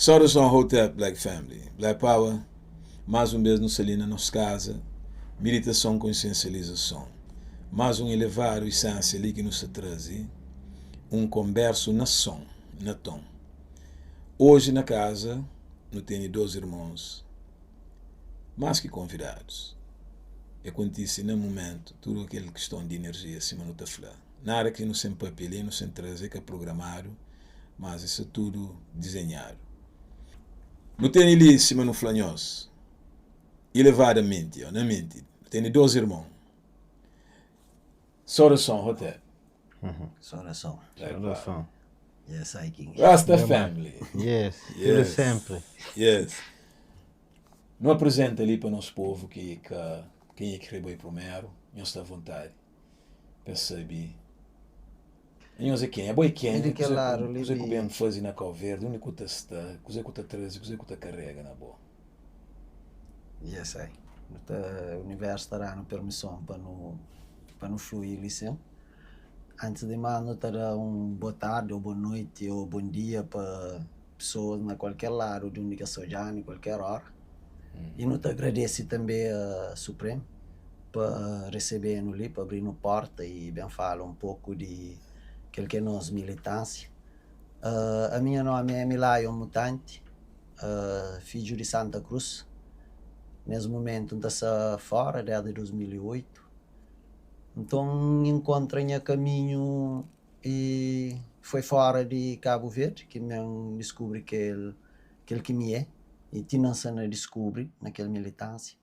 Saudason Hotep Black Family, Black Power, más un bes nu sta li na nos kaza, miditason konsiensializason, más un elevadu isensia li ki nu sta traze, un konbersu na son, na ton. Oji na kaza nu tene dos irmons más ki konvidadus. E kontise na mumentu tudu kel kiston di inerjia sima nu ta fla. Nada ki nu sen papia li, nu sen traze, ka programadu. Mas e sta tudu dizenhadu. Nu tene li, sima nu fla nhos, ilevadamenti, ó, na menti, nu tene dos irmon. Saudason, Hotep. Saudason. Saudason. Yes, I King. Rasta family. Yes, tudu sempri. Yes. Nu apresenta li pa nos povu ki ka kenha ki kre bai prumeru, nhos sta avontadi pa es sabe. Nhos é kenha? Abo é kenha? É di kel ladu li Kuzê ku di. ben faze na Kau Verdi? Undi ku ta sta? Kuzê ku ta traze? Kuzê ku ta karega na bo? Yes ai. Nu ta universu ta da-nu permison pa nu pa nu flui li sin. Antis di mas nu ta da un bo tardi ô bo noiti ô bon dia pa pesoas na kualker ladu di undi ki es ta odja-nu kualker ora. I nu ta agradese tanbe a Supreme pa resebe-nu li, pa abri-nu porta i ben fala un poku di kel ki é nos militansia. Ami nha nomi é Emilaio Mutanti, fidju di Santa Cruz. Nes mumentu N ta sta fora desdi 2008. Nton N inkontra nha kaminhu i foi fora di Kabu Verdi ki N ben diskubri kel kel ki mi é i ti N sta na diskubri na kel militansia.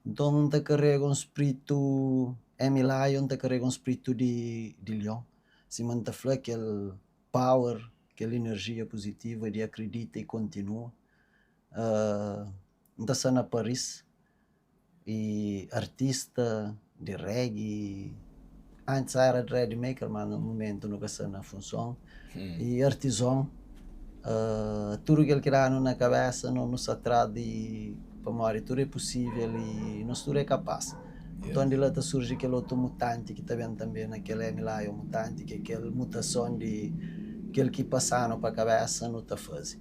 Nton N ta karega un spritu Amy Lyon ta karega un spritu di di lion sima N ta fla kel power kel inerjia puzitiva di akridita i kontinua N ta sta na Paris i artista di reggae antis era dread maker ma na mumentu nu ka sta na funson i artizon tudu kel ki danu na kabesa no nu sta tras di pamodi tudu é pusivel i nos tudu é kapas nton di la ta surji kel otu mutanti ki ta ben tanbe na kel M Lion mutanti ki é kel mutason di kel ki pasanu pa kabesa nu ta faze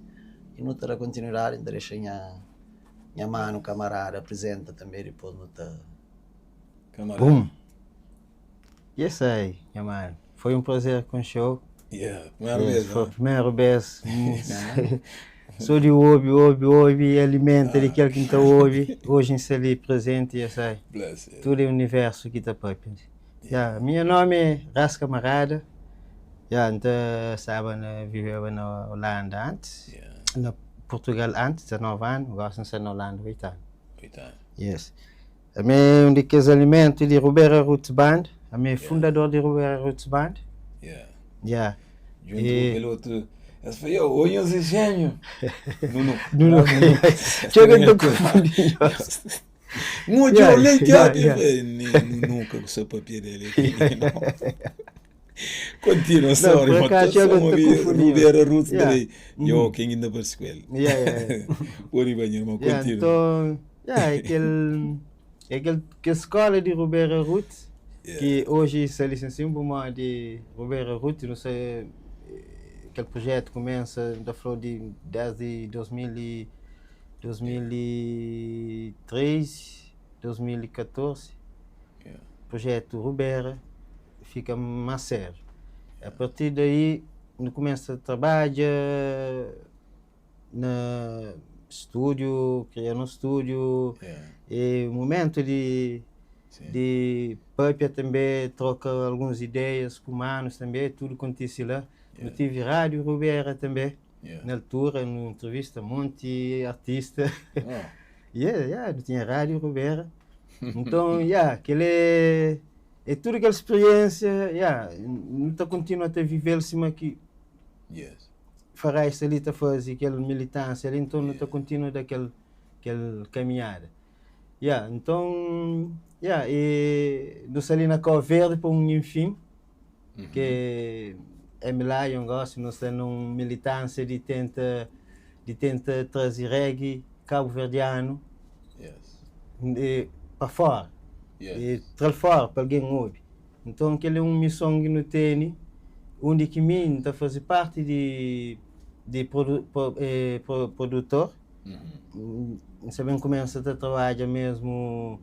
i nu ta da kontinuidadi N ta dexa nha Nha manu kamarada aprizenta tanbe dipos nu ta. Kamarada. Bum! Yes ai, nha manu. Foi un prazer konxe-u. Yeah, primeru bes, Yes, foi primeru bes. So di obi, obi, obi i alimenta di kel ki N ta obi. Oji N sta li prezenti, yes ai. Bless, yeah. Tudu é universu ki ta papia. Yeah, mi nha nomi é Ras Kamarada. Yeah, N ta staba na viveba na Holanda antis. Yeah. Na Portugal antis, 19 anu, gosi N sta na Holanda 8 anu. 8 anu. Yes. Ami é un di kes alimentu di Rubera Roots Band. Ami é fundador di Rubera Roots Band. Yeah. Yeah. Juntu ku kel otu, es fla, yo, oi nhos é gêmeo. Nunu. Nunu. Txeu ki N ta konfundi nhos. N odja-u la teatru. Nunka ku sa papia dele aqui. Continua, sorry. Não, por acaso, eu não te confundi. Rubera Roots yeah. Yo, quem ainda parece com ele. Yeah, yeah. Ori bem, irmão, yeah, continua. Então, yeah, é aquele, é aquele que escola de Rubera Roots, yeah. que hoje se licencia um de Rubera Roots, não sei, aquele projeto começa da flor de desde 2000 e 2013, 2014, yeah. projeto Rubera fika más sériu. A partir daí nu kumesa trabadja na stúdiu, kria nos stúdiu Yeah. e mumentu di Sim. di papia tanbe, troka alguns ideias ku manus tanbe, tudu kontise la. Nu Yeah. tivi rádiu Rubera tanbe. Yeah. Na altura nu entrevista monti artista. Oh. Yeah, yeah, nu tinha rádio Rubera. Nton, yeah, kel é é tudu kel speriênsia, yeah, nu ta kontinua ta vive-l sima ki Yes. Farai sta li ta faze kel militânsia li, nton nu ta Yeah. kontinua da kel kel kaminhada. Yeah, nton, yeah, e nu sta li na Kau Verdi pa un infin. Ke M Lion gosi nu sta nun militânsia di tenta di tenta traze reggae kabuverdianu Yes. e pa fora Yes. e tra-l fora pa algen obi. Nton kel é un mison ki nu tene undi ki mi N ta faze parti di. Di produtor, N sa ben kumesa ta trabadja mesmu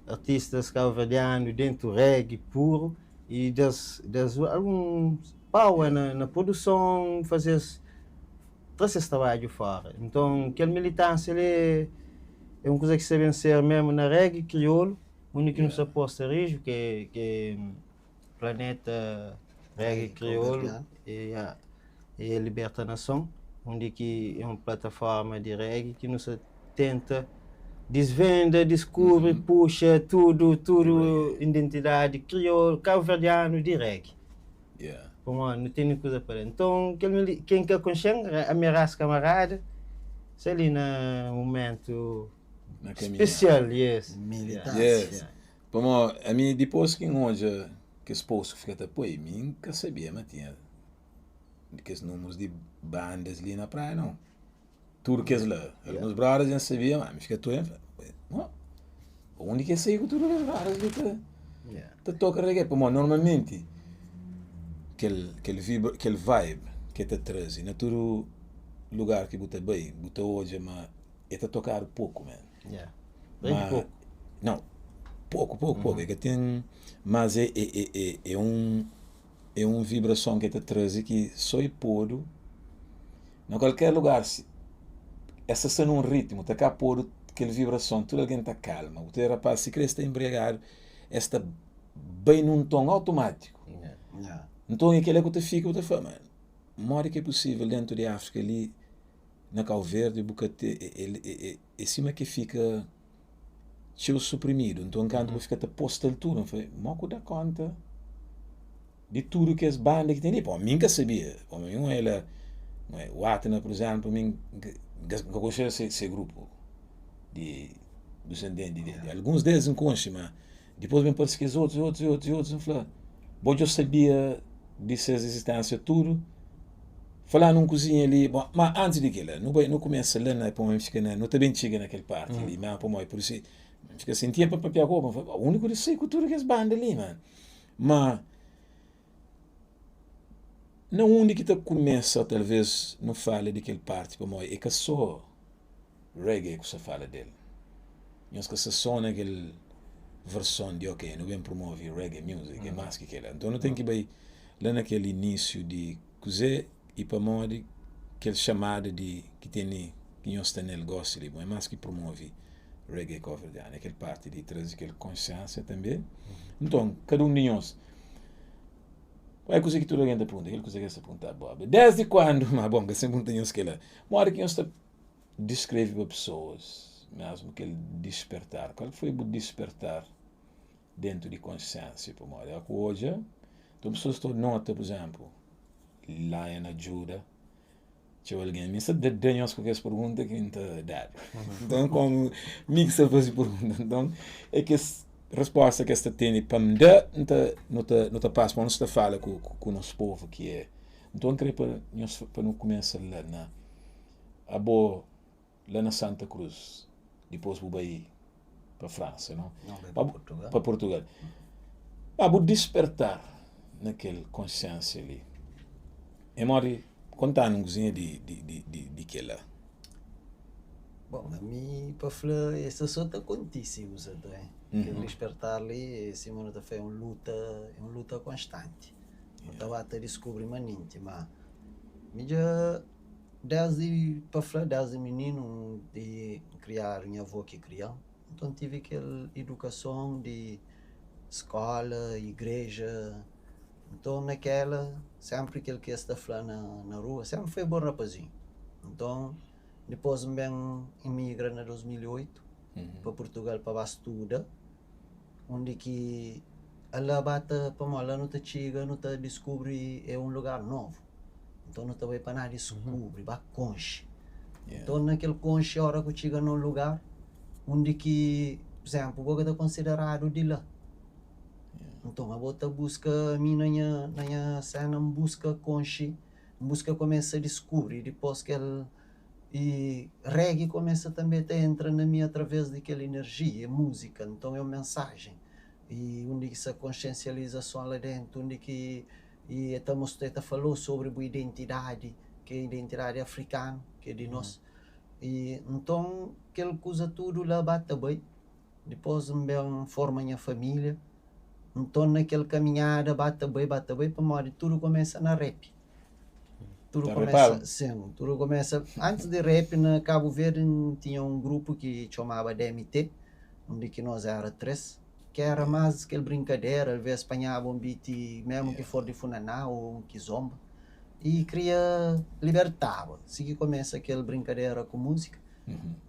artistas kabuverdianu dentu reggae puru i da-s da-s algun power na produson, faze-s tra ses trabadju fora. Nton kel militansia li é un kuza ki sta ben ser mesmu na reggae kriolu, undi ki nu sta posta riju ki é Planeta Reggae Kriolu e Liberta Nason, undi ki é un plataforma di reggae ki nu sa tenta disvenda, diskubri, puxa tudu, tudu identidadi kriolu, kabuverdianu di reggae. Pamodi nu tene kuza pa da. Nton, ken ka konxe-m, ami é Ras Kamarada, sta li na mumentu spesial, yes. Militância. Pamodi ami dipôs ki N odja kes post ki fika ta poi, mi N ka sabia ma tinha kes númerus di bandas li na praia nau. Tudu kes la. Alguns brothers dja N sabia, ma mi fika ta odja, N fla, undi ki es sai ku tudu kes brothers li ta ta toka reggae? Pamodi normalmenti kel kel vibra kel vibe ki e ta traze na tudu lugar ki bu ta bai, bu ta odja ma e ta tokadu poku man. Yeah. Ma, poku. Não, poku, poku, poku. É ka ten, mas é, é, é, é, é un é un vibrason ki ta traze ki só e podu na kualker lugar si essa sta num ritmu ta ka podu kel vibrason tudu algen ta kalma bu ta rapaz si kre sta embriagadu es ta bai num ton automátiku Yeah. nton é kela ku ta fika bu ta fla man modi ki é pusível dentu di Áfrika li na Kau Verdi bu ka te é sima ki fika txeu suprimidu. Nton kantu bu fika ta posta el tudu, N fla, mo ku da konta di tudu kes banda ki ten li? Pô, mi N ka sabia. Pô, mi N oia o Atena, pur izénplu, mi N ka konxeba se grupu di dusendenti di alguns des N konxe, ma dipôs ben parse kes otus, otus, otus, otus, N fla, bo dja sabia di ses izisténsia tudu? Falando un kuzinha li, bon, ma antis di kila, nu bai, nu kumesa la na, pamodi mi fika na, nu ta ben txiga na kel parti li, ma pamodi, pur isu, mi fika sintia pa papia ku bo, mi fla, uniku di sai ku tudu kes banda li, man. Ma, na undi ki ta kumesa, talvez, nu fala di kel parti, pamodi e ka so reggae ku sa fala del. Nhos ka sa so na kel verson di ok, nu ben promove reggae music, é mas ki kela. Nton nu ten ki bai la na kel inísiu di kuzê i pamodi kel xamada di ki tene ki nhos sta nel gosi li. Bon, é mas ki promove reggae kabuverdianu, é kel parti di traze kel konsiensia tanbe. Nton, kada un di nhos, é kuzê ki tudu algen ta pergunta, kel kuzê ki es ta pergunta bo, desdi kuandu, ma bon, ka sen pergunta nhos kela, modi ki nhos ta Deskreve pa pesoas mesmu kel dispertar. Kal foi bu dispertar dentu di konsiensia? Pamodi a ku odja, nton pesoas ta nota, pur izenplu, Lion ajuda txeu algen. Mi sta da nhos ku kes pergunta ki N ta dadu. Nton, komu mi ki sta faze pergunta, nton é kes resposta ki es ta tene pa N da, N ta, nu ta, nu ta pasa, pamodi nu sta fala ku, ku nos povu ki é. Nton, N kre pa nhos, pa nu kumesa la na. Abo la na Santa Cruz, dipôs bu bai pa Fransa, no? Não, bai pa Portugal. Pa Portugal. Ma bu dispertar na kel konsiensia li. É modi, konta-nu un kuzinha di, di, di, di, di kela. Bon, ami pa fla, esta so ta kontise bu sa ta ben. Kel dispertar li, é sima nu ta fla, é un luta, é un luta konstanti. Nu ta ba ta diskubri manenti, ma mi dja Desdi, pa fla, desdi mininu di kriadu, nha avó ki kria-m, nton tive kel idukason di skóla, igreja, nton na kela, sénpri kel ki es ta fla na rua, sénpri foi bon rapazinhu. Nton, dipôs N ben imigra na 2008 pa Purtugal pa ba studa, undi ki ala ba ta, pamodi la nu ta txiga, nu ta diskubri é un lugar novu. Nton nu ta bai pa na diskubri, ba konxe. Nton na kel konxe, ora ku txiga na un lugar undi ki, pur izénplu, bo ka ta konsideradu di la. Nton abo ta buska, ami na nha na nha séna N buska konxe, N buska kumesa diskubri. Dipôs kel i reggae kumesa tanbe ta entra na mi através di kel inerjia, é múzika, nton é un mensajen. I undi ki sta konsiensializason la déntu, undi ki I e ta mostra, e ta falou sobri bu identidadi. ki é identidadi afrikanu, ki é di nos. I nton kel kuza tudu la ba ta bai. Dipôs N ben forma nha família. Nton na kel kaminhada ba ta bai, ba ta bai pamodi tudu kumesa na rap. Tudu Ta kumesa, repaba? sin, tudu kumesa antis di rap na Kabu Verdi N tinha un grupu ki txomaba DMT, undi ki nos era 3, ki era más kel brinkadera, alvês panhaba un beat mésmu ki for di funaná ô un kizomba i kria libertaba. Si ki kumesa kel brinkadera ku múzika.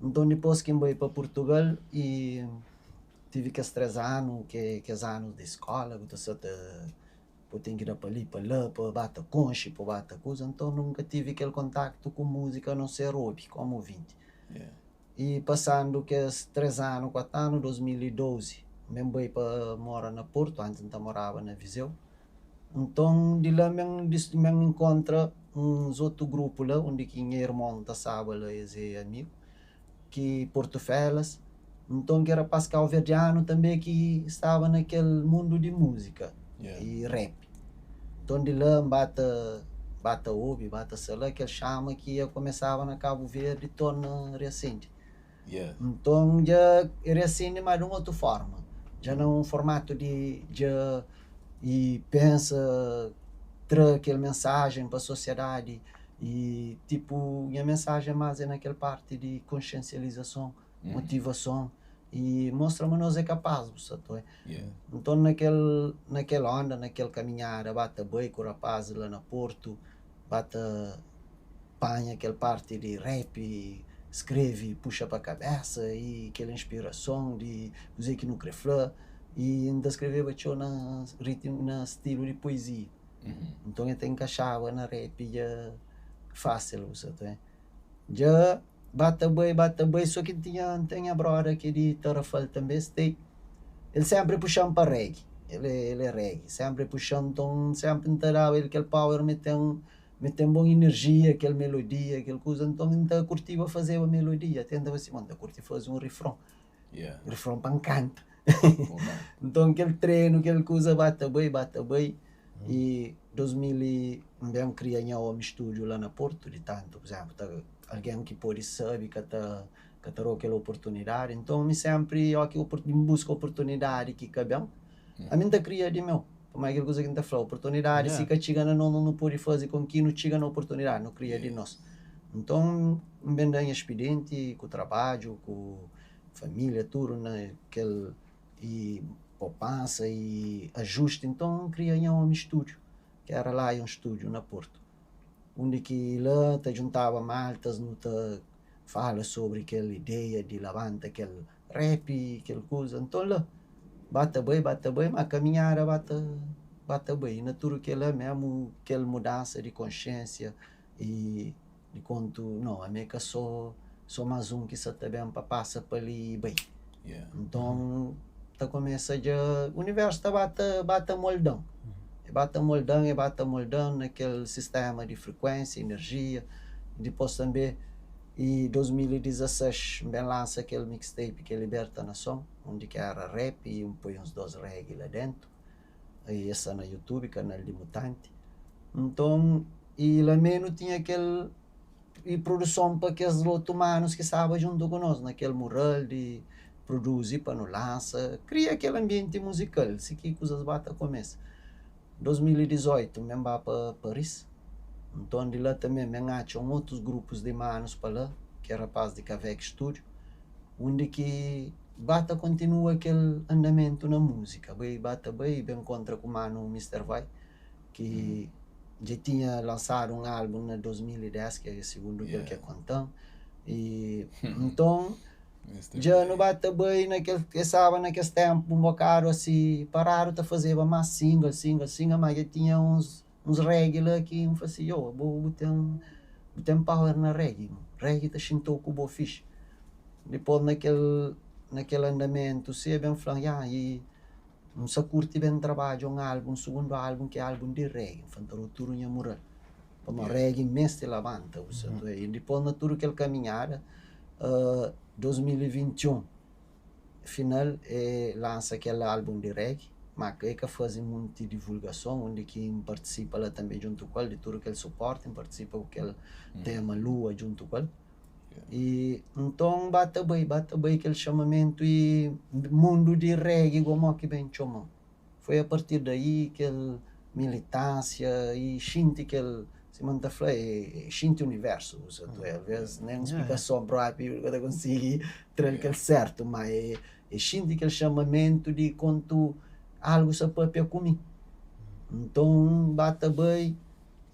Nton dipôs ki N bai pa Purtugal i tive kes 3 anu, ki kes anu di skóla ku ta sa ta bu ten ki da pa li pa la pa ba ta konxe, pa ba ta kuza, nton nunka tive kel kontaktu ku múzika a non ser obi komu ovinti. I pasandu kes 3 anu, 4 anu, 2012 N ben bai pa mora na Portu, antis N ta moraba na Viseu. Nton di la N ben N ben inkontra uns otu grupu la undi ki nha irmon ta staba la, es é amigu, ki Portu Felas. Nton ki rapaz kauverdianu tanbe ki staba na kel mundu di múzika i rap. Nton di la N ba ta ba ta obi, ba ta sta la kel xama ki ia kumesaba na Kabu Verdi torna reasende. Nton dja reasende ma di un otu forma, dja na un formatu di dja i pensa tra kel mensajen pa sosiedadi i tipu nha mensajen más é na kel parti di konsiensializason, motivason i mostra ma nos é kapaz bu sa ta oi. Nton na kel na kel onda, na kel kaminhada ba ta bai ku rapazis la na Portu, ba ta panha kel parti di rap, skreve, puxa pa kabesa i kel inspirason di kuzê ki nu kre fla i N ta skreveba txeu na ritmu na stilu di poezia. Nton el ta inkaxaba na rap dja fásil bu sa ta oi. Dja ba ta bai, ba ta bai, so ki N tinha, N ten nha broda ki é di Tarrafal tanbe, Stey, el senpri puxa-m pa reggae, el é, el é reggae, senpri puxa-m, nton senpri N ta daba el kel power ma el ten, ma el ten bon inerjia, kel melodia, kel kuza, nton N ta kurtiba fazeba melodia, até N ta fla si, N ta kurti faze un rifron, rifron pa N kanta, nton kel trenu, kel kuza ba ta bai, ba ta bai, i 2000 i N ben kria nha home studio la na Portu, di tantu, pur izénplu, ta algen ki pode sabe ka ta ka ta dau kel oportunidadi, nton mi senpri óki N buska oportunidadi ki ka ben, ami N ta kria di meu, pamodi kel kuza ki N ta fla, oportunidadi si ka txiga na nos, nos nu pode faze kon ki nu txiga na oportunidadi, nu kria di nos. Nton N ben da nha spidenti ku trabadju, ku família, tudu na kel i popansa i ajusti, nton N kria nha home studio, ki era Lion Studio na Portu, undi ki la ta djuntaba maltas, nu ta fala sobri kel ideia di labanta kel rap, kel kuza, nton la ba ta bai, ba ta bai, ma kaminhada ba ta ba ta bai, i na tudu kela memu kel mudansa di konsiensia i di kontu no, ami é ka so so más un ki sa ta ben pa pasa pa li i bai. Nton ta kumesa dja universu ta ba ta ba ta molda-m, e ba ta molda-m, e ba ta molda-m na kel sistéma di frikuénsia, inerjia, dipôs tanbê i 2016 N ben lansa kel mixtape ki é Liberta Nason, undi ki éra rap i N poi uns dôs reggae la déntu. I es sta na YouTube, kanal di Mutanti. Nton, i la mê nu tinha kel i produson pa kes otu manus ki staba djuntu ku nos na kel mural di produzi pa nu lansa, kria kel anbienti muzikal, si ki kuzas ba ta kumesa. 2018 N ben ba pa Paris, nton di la tanbe N ben atxa un otus grupus di manus pa la, ki é rapaz di Cavec Studio, undi ki ba ta kontinua kel andamentu na múzika, bai ba ta bai ben kontra ku manu Mister Vai, ki dja tinha lansadu un álbum na 2010, ki é sigundu kel ki el konta-m, i nton dja nu ba ta bai na kel, el staba na kes ténpu un bokadu asi paradu ta fazeba más single, single, single, má dja tinha uns uns reggae la ki N fla si, yo, abo bu ten bu ten power na reggae, reggae ta xinta-u ku bo fixi. Dipôs na kel na kel andamentu si el ben fla-m, ya, i N sa kurti ben trabadja un álbum, un sugundu álbum ki é álbum di reggae. N fla, N ta da-u tudu nha mural, pamodi reggae meste labanta, bu sa ta I dipôs na tudu kel kaminhada, 2021 final, e lansa kel álbum di reggae. Ma e ka faze munti divulgason, undi ki N partisipa la tanbe djuntu ku el, di tudu kel suporti, N partisipa ku kel tema Lua djuntu ku el. I nton ba ta bai, ba ta bai kel xamamentu i mundu di reggae gomo ki ben txoma-m. Foi a partir daí kel militânsia i xinti kel, sima N ta fla, é xinti universu, alves nen splikason propi nu ka ta konsigi tra-l kel sértu, ma é E xinti kel xamamentu di kontu algu sa papia ku mi. Nton, ba ta bai,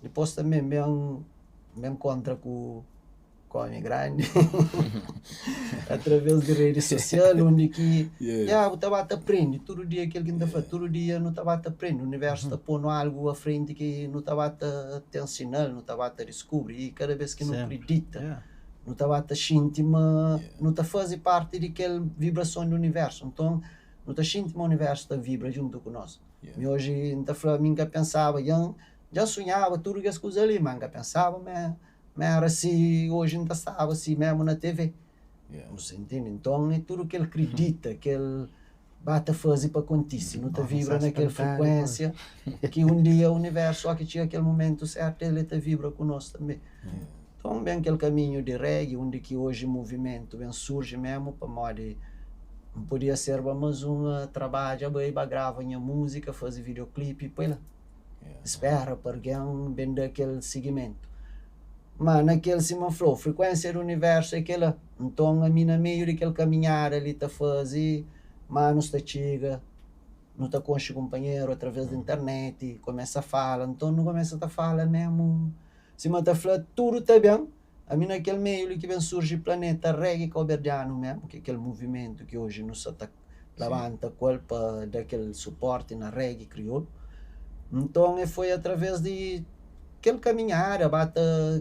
dipôs tanbe N ben, N ben kontra ku ku omi grandi através di redi sosial undi ki ya bu ta ba ta prende tudu dia kel ki N ta fla, tudu dia nu ta ba ta prende, universu ta pô-nu algu a frenti ki nu ta ba ta ten sinal, nu ta ba ta diskubri i kada bes ki nu kridita. Nu ta ba ta xinti ma nu ta faze parti di kel vibrason di universu. Nton, nu ta xinti ma universu ta vibra djuntu ku nos. Mi oji N ta fla, mi N ka pensaba, dja N dja N sunhaba tudu kes kuza li, ma N ka pensaba ma ma éra si, oji N ta staba si mésmu na TV. Bu sta intende? Nton, é tudu kel kridita, kel ba ta faze pa kontise. Nu ta vibra na kel frekuénsia ki un dia universu, óki txiga kel momentu sértu, el ta vibra ku nos tanbê. Nton, ben kel kaminhu di reggae, undi ki oji muvimentu ben surji mésmu, pamodi N podia sérba más un a trabadja, bai ba grava nha múzika, faze videoklipi, poi la. Spera pa argen ben da kel sigimentu. Ma na kel, sima N fla-u, frikuénsia di universu é kel-la. Nton, ami na meiu di kel kaminhada li ta faze, ma nu sta txiga, nu ta konxe kunpanheru através di internet, kumesa fala. Nton, nu kumesa ta fala mésmu, sima ta fla, tudu ta ben. Ami na kel meiu li ki ben surji Planeta Reggae Kauberdianu mésmu, ki é kel muvimentu ki oji nu sa ta labanta ku el pa da kel suporti na reggae kriolu. Nton e foi através di kel kaminhada ba ta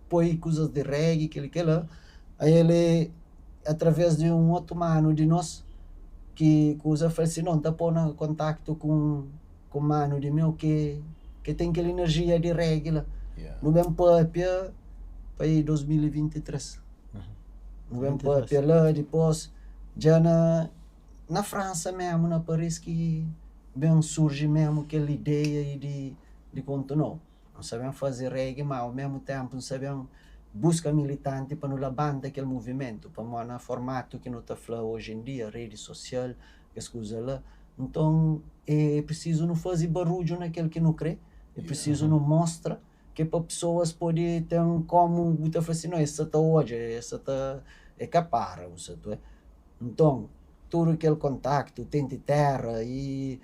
poi kuzas di reggae kel i kela, el e através di un otu manu di nos ki kuza fla si no N ta pô na kontaktu ku un manu di meu ki ki ten kel inerjia di reggae la. Nu ben papia pa i 2023. Nu ben papia la dipôs dja na na Fransa memu na Paris ki ben surji memu kel ideia i di di kontu no nu sa ben faze reggae ma au memu tenpu nu sa ben buska militanti pa nu labanta kel muvimentu pamo na formatu ki nu ta fla oji en dia redi sosial kes kuza la nton e prisizu nu faze barudju na kel ki nu kre e prisizu nu mostra Ke pa pesoas pode ten komu bu ta fla si, no, es sa ta odja, es sa ta, e ka para, bu sa ta. Nton, tudu kel kontaktu, Tenti Terra i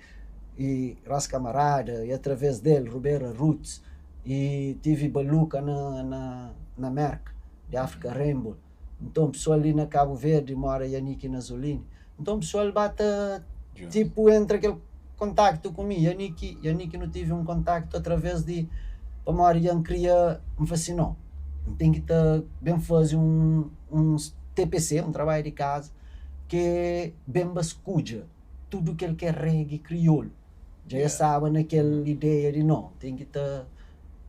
i Ras Kamarada, i atraves del Rubera Roots, i tive Baluka na na na Merka, di Afrika Rainbow. Nton, pesoal li na Kabu Verdi mora Yannick Nazolini. Nton, pesoal ba ta tipo entra kel kontaktu ku mi. Yannick, Yannick nu tive un kontaktu atraves di pamodi dja N kria, N fla si no, N ten ki ta ben faze un un TPC, un trabadju di kaza, ke ben baskudja tudu kel ke reggae kriolu. Dja es staba na kel ideia di no, N ten ki ta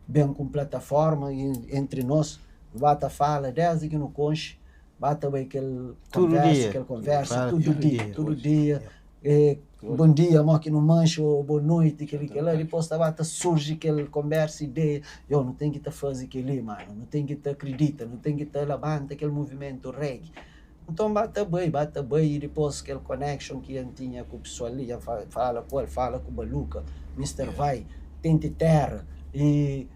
ben ku un plataforma entri nos. Nu ba ta fala desdi ki nu konxe, ba ta bai kel konversa, kel konversa tudu dia, tudu dia. E, bon dia, mo ki nu manxe, ou bo noiti, kel-li, kel-la. Dipôs ta ba ta surji kel konversa, ideia. Yo, nu ten ki ta faze kel-li, manu. Nu ten ki ta kridita, nu ten ki ta labanta kel muvimentu reggae. Nton ba ta bai, ba ta bai i dipôs kel connection ki N tinha ku pesoal li, dja N fala ku el, fala ku Baluka, Mister Vai, Tenti Terra. I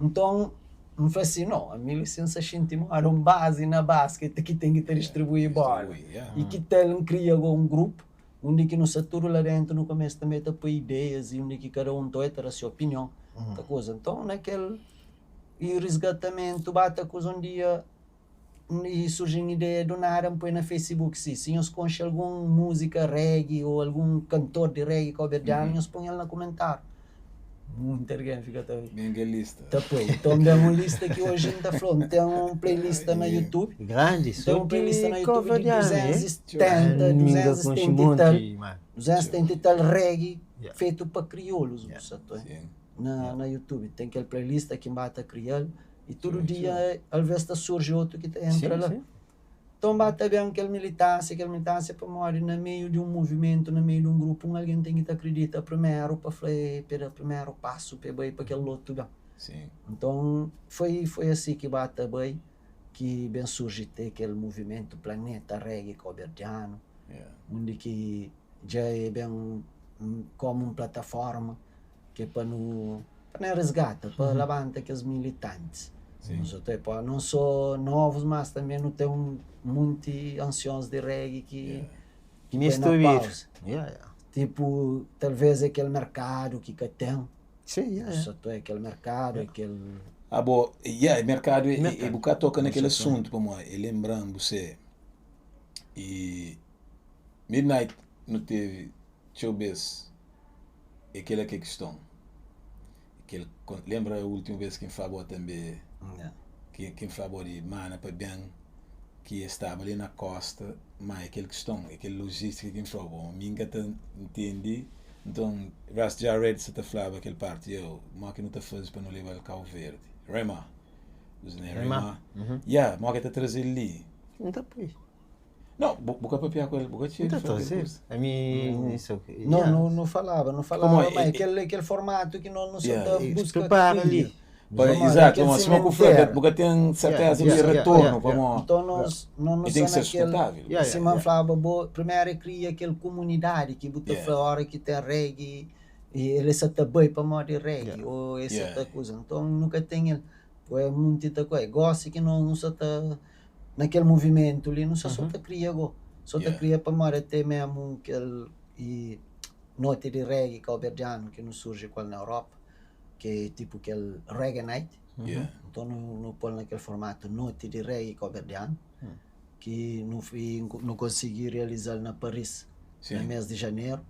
nton N fla si, No, ami li si N sa xinti moda un bazi na basket ki ten ki ta distribui bola. I ki tal N kria go un grupu undi ki nu sta tudu la dentu, nu kumesa tanbe ta poi ideias i undi ki kada un ta oi ta da se opinion, ta kuza. Nton na kel i risgatamentu ba ta kuza un dia i surji un ideia du nada N poi na facebook si, si nhos konxe algun múzika reggae ô algun kantor di reggae kauberdianu nhos poi el na kumentáriu. Munti algen fika ta Ben kel lista. Ta poi. Nton ben un lista ki oji N ta fla-u, N ten un playlist na YouTube. Grandi, N ten un playlist na YouTube di 270, 270 i tal, 270 i tal reggae fetu pa kriolus, bu sa ta na na YouTube. Ten kel playlist ki N ba ta kria-l i tudu dia alvês ta surji otu ki ta entra la. Então bata bem aquela militância para morrer no meio de um movimento, no meio de um grupo, um alguém tem que te acreditar primeiro para para primeiro passo para ir para aquele outro bem. Sim. Então foi assim que bata bem que bem surge aquele movimento Planeta Reggae Cabo-Verdiano, onde que já é bem como uma plataforma que é para no para não resgata, para levantar aqueles militantes. Sim. Nós até, pá, não só novos, mas também não tem um monte de anciões de reggae que põe Misto na vir. pausa. Yeah, yeah. Tipo, talvez aquele mercado que tem. Sim, yeah, yeah. Só tem aquele mercado, aquele... Ah, bom, yeah, mercado, Mercado. e boca toca naquele assunto, como e lembrando você, e Midnight não teve, deixa eu ver, aquela que é questão. Aquele, lembra a última vez que falou também, que falou de mana para bem, que estava ali na costa, mas aquele questão, aquele logística que falou, bom, minha te entendi, então, Ras Jared se te falava aquele parte, eu, mas que não te faz para não levar o Cabo Verde, Rema, os né, Rema. Rema, yeah, mas que te trazer ali. Então, pois. Não, boca papel com ele, boca cheia. Então, trazer. A mim, isso. Não, yeah. não, não falava, não falava, Como é, mas aquele formato que não se Yeah. busca Prepara cria. ali. Vamos, Exato, aquele mas se uma sementeiro. porque tem certeza Yeah, de yeah, retorno, yeah, como Então nós não e tem que ser naquele sustentável. Yeah, Se yeah, man falava, bo, primeiro cria aquela comunidade que bota fora que tem reggae e ele se tá bem para morrer reggae ou essa tá coisa. Então nunca tem ele. É muita coisa. Gosta que não se tá naquele movimento ali, não se só tá cria go. Só tá cria para morrer até mesmo aquele e noite de reggae cabo-verdiano que não surge quase na Europa, que é tipo aquele reggae night. Então não põe naquele formato noite de reggae cabo-verdiano, que não fui, não consegui realizar na Paris no mês de janeiro.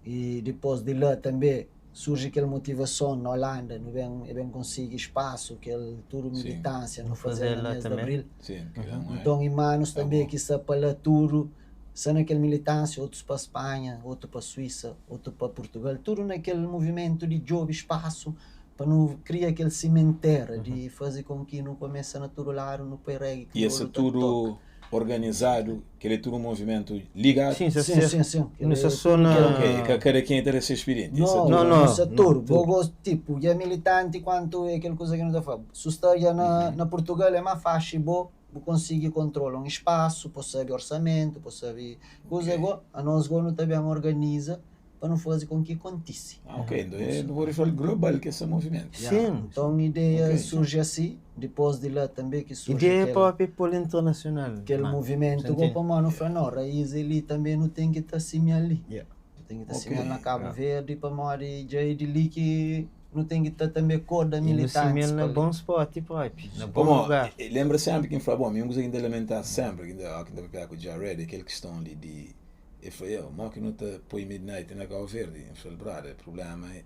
E depois de lá também surge aquela motivação na Holanda, não bem, bem consegui espaço, aquele tudo militância, não fazer Fazer no lá mês de também. abril. Sim, que não é. Então, irmãos também bom. que se para lá tudo, só naquele militância, outros para Espanha, outro para Suíça, outro para Portugal, tudo naquele movimento de job, espaço, para não criar aquele cimenteiro de fazer com que não comece a natural, no peregue. E esse tudo organizado, que ele é tudo um movimento ligado. Sim, Sim, sim, sim, sim. Não se só na... Ok, que cada quem tem essa experiência. Não, Isso é tudo. Não, não, isso é não, tudo. tudo. Vou gosto, tipo, e é militante quanto é aquela coisa que não está falando. Se está já na Portugal é mais fácil, vou conseguir controlar um espaço, posso saber orçamento, posso saber coisa igual. A nós governo também organiza para não fazer com que aconteça. Ah, ok, então é vou referir global que esse movimento. Sim. Então a ideia Ok. surge assim, depois de lá também que surge Ideia aquele, própria pelo internacional. aquele mano. movimento, Você entende? como mano, falou, não, raiz ali também não tem que estar assim ali. Yeah. Tem que estar Ok. okay. na Cabo Verde para morrer já é de ali que não tem que estar também cor da E no militante. cimento na bom spot, próprio. Na bom Como, lugar. lembra sempre quem fala, bom, minha coisa ainda lamentar sempre, ainda que ainda com o Jared, aquele questão ali de ele falou, eu, mal que não te põe Midnight na Cabo Verde, eu falei, brother, o problema é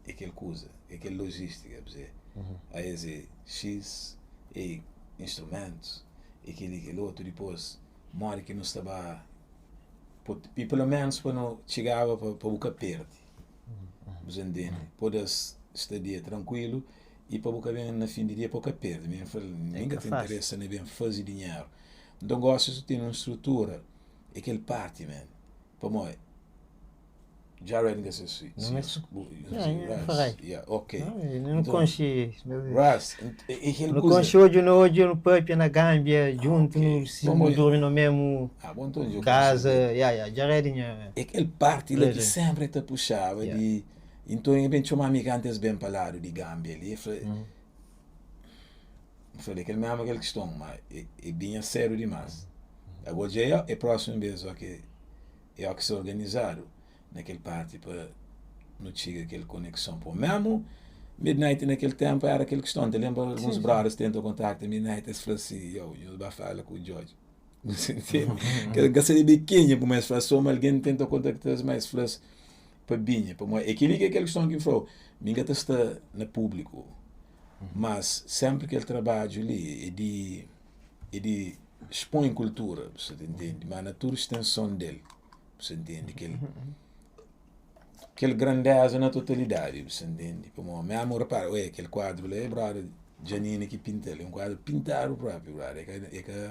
aquele coisa, é aquele logística, quer dizer, aí é X, e instrumentos, e aquele outro, depois, mora que não estava, e pelo menos quando chegava para para boca perde, você entende? Pode estadia tranquilo e para boca bem na fim de dia pouca perde, mesmo falei, ninguém que te faz. interessa nem bem fazer dinheiro. Então gosto de ter uma estrutura, aquele parte, man. Para moi, Jared nunca se Não é só- Yeah, yeah, Yeah, ok. Não, eu não Então, conheci. Ras, aquele Não coisa. conheci hoje, no hoje no pub na Gâmbia, junto, ok. no se Vamos- dorme no mesmo Ah, bom, então, eu casa. Yeah, yeah, já era tinha. Aquele parte lá que Pois é. sempre te puxava de. Então eu bem tinha uma amiga antes bem falado de Gâmbia ali. Eu falei, eu falei, aquele mesmo aquele questão, mas é bem a sério demais. Agora já é a próxima vez ó, que é o que se organizaram naquele parte para não chega aquela conexão. Pô, mesmo Midnight naquele tempo era aquele questão. Te lembra alguns brothers tentam contacto Midnight, eles falam assim, eu, eu vou falar com o George. Você entende? Que que seria biquinha, pô, mas fala, só alguém tenta contactar, mas fala para binha, para moi. Aquilo que é aquela questão que falou, ninguém está na público. Mas sempre que ele trabalha ali, ele expõe cultura, você entende? Mas na tua extensão dele, você entende? Que ele, aquele grandeza na totalidade, você entende? Como mesmo repara, ué, aquele quadro lá é brother Janine que pinta, é um quadro pintado próprio, brother, é que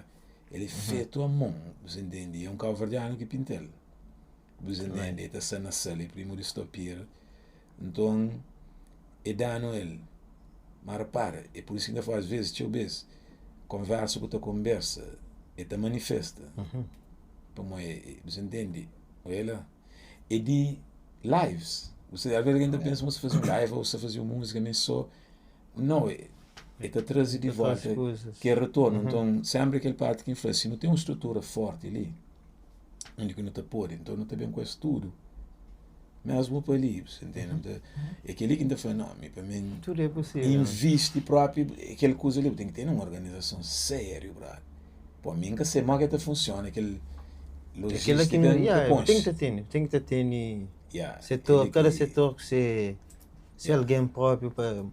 El é fetu a mon, bu sa intende? É un kauverdianu ki pinta-l, bu sa intende? El ta sta na sal, é primu di Stopira. Nton, e da-nu el. Ma repara, é pur isu ki N ta fla, as vezis, txeu bes, konversa ku ta konbersa, e ta manifesta. Pamodi, e, bu sa intende? Oia la, é di lives. Bu sa, alvês algen ta pensa ma bu sta faze un live ô bu sta faze un múzika, ma é sô. Nau, e ta traze di volta kel retornu. Nton, senpri kel parti ki N fla, si nu ten un strutura forti li, undi ki nu ta pode, nton nu ta ben ku es tudu, mesmu pa li, bu ntende? É kel-li ki N ta fla, nau, mi pa mi, invisti propi, é kel kuza li, bu ten ki ten un organizason sériu, brother. Po, mi N ka sai modi ki ta funsiona kel lojistika, N ka konxe. Ten ki ta tene setor, kada setor ku se. Se algen própi pa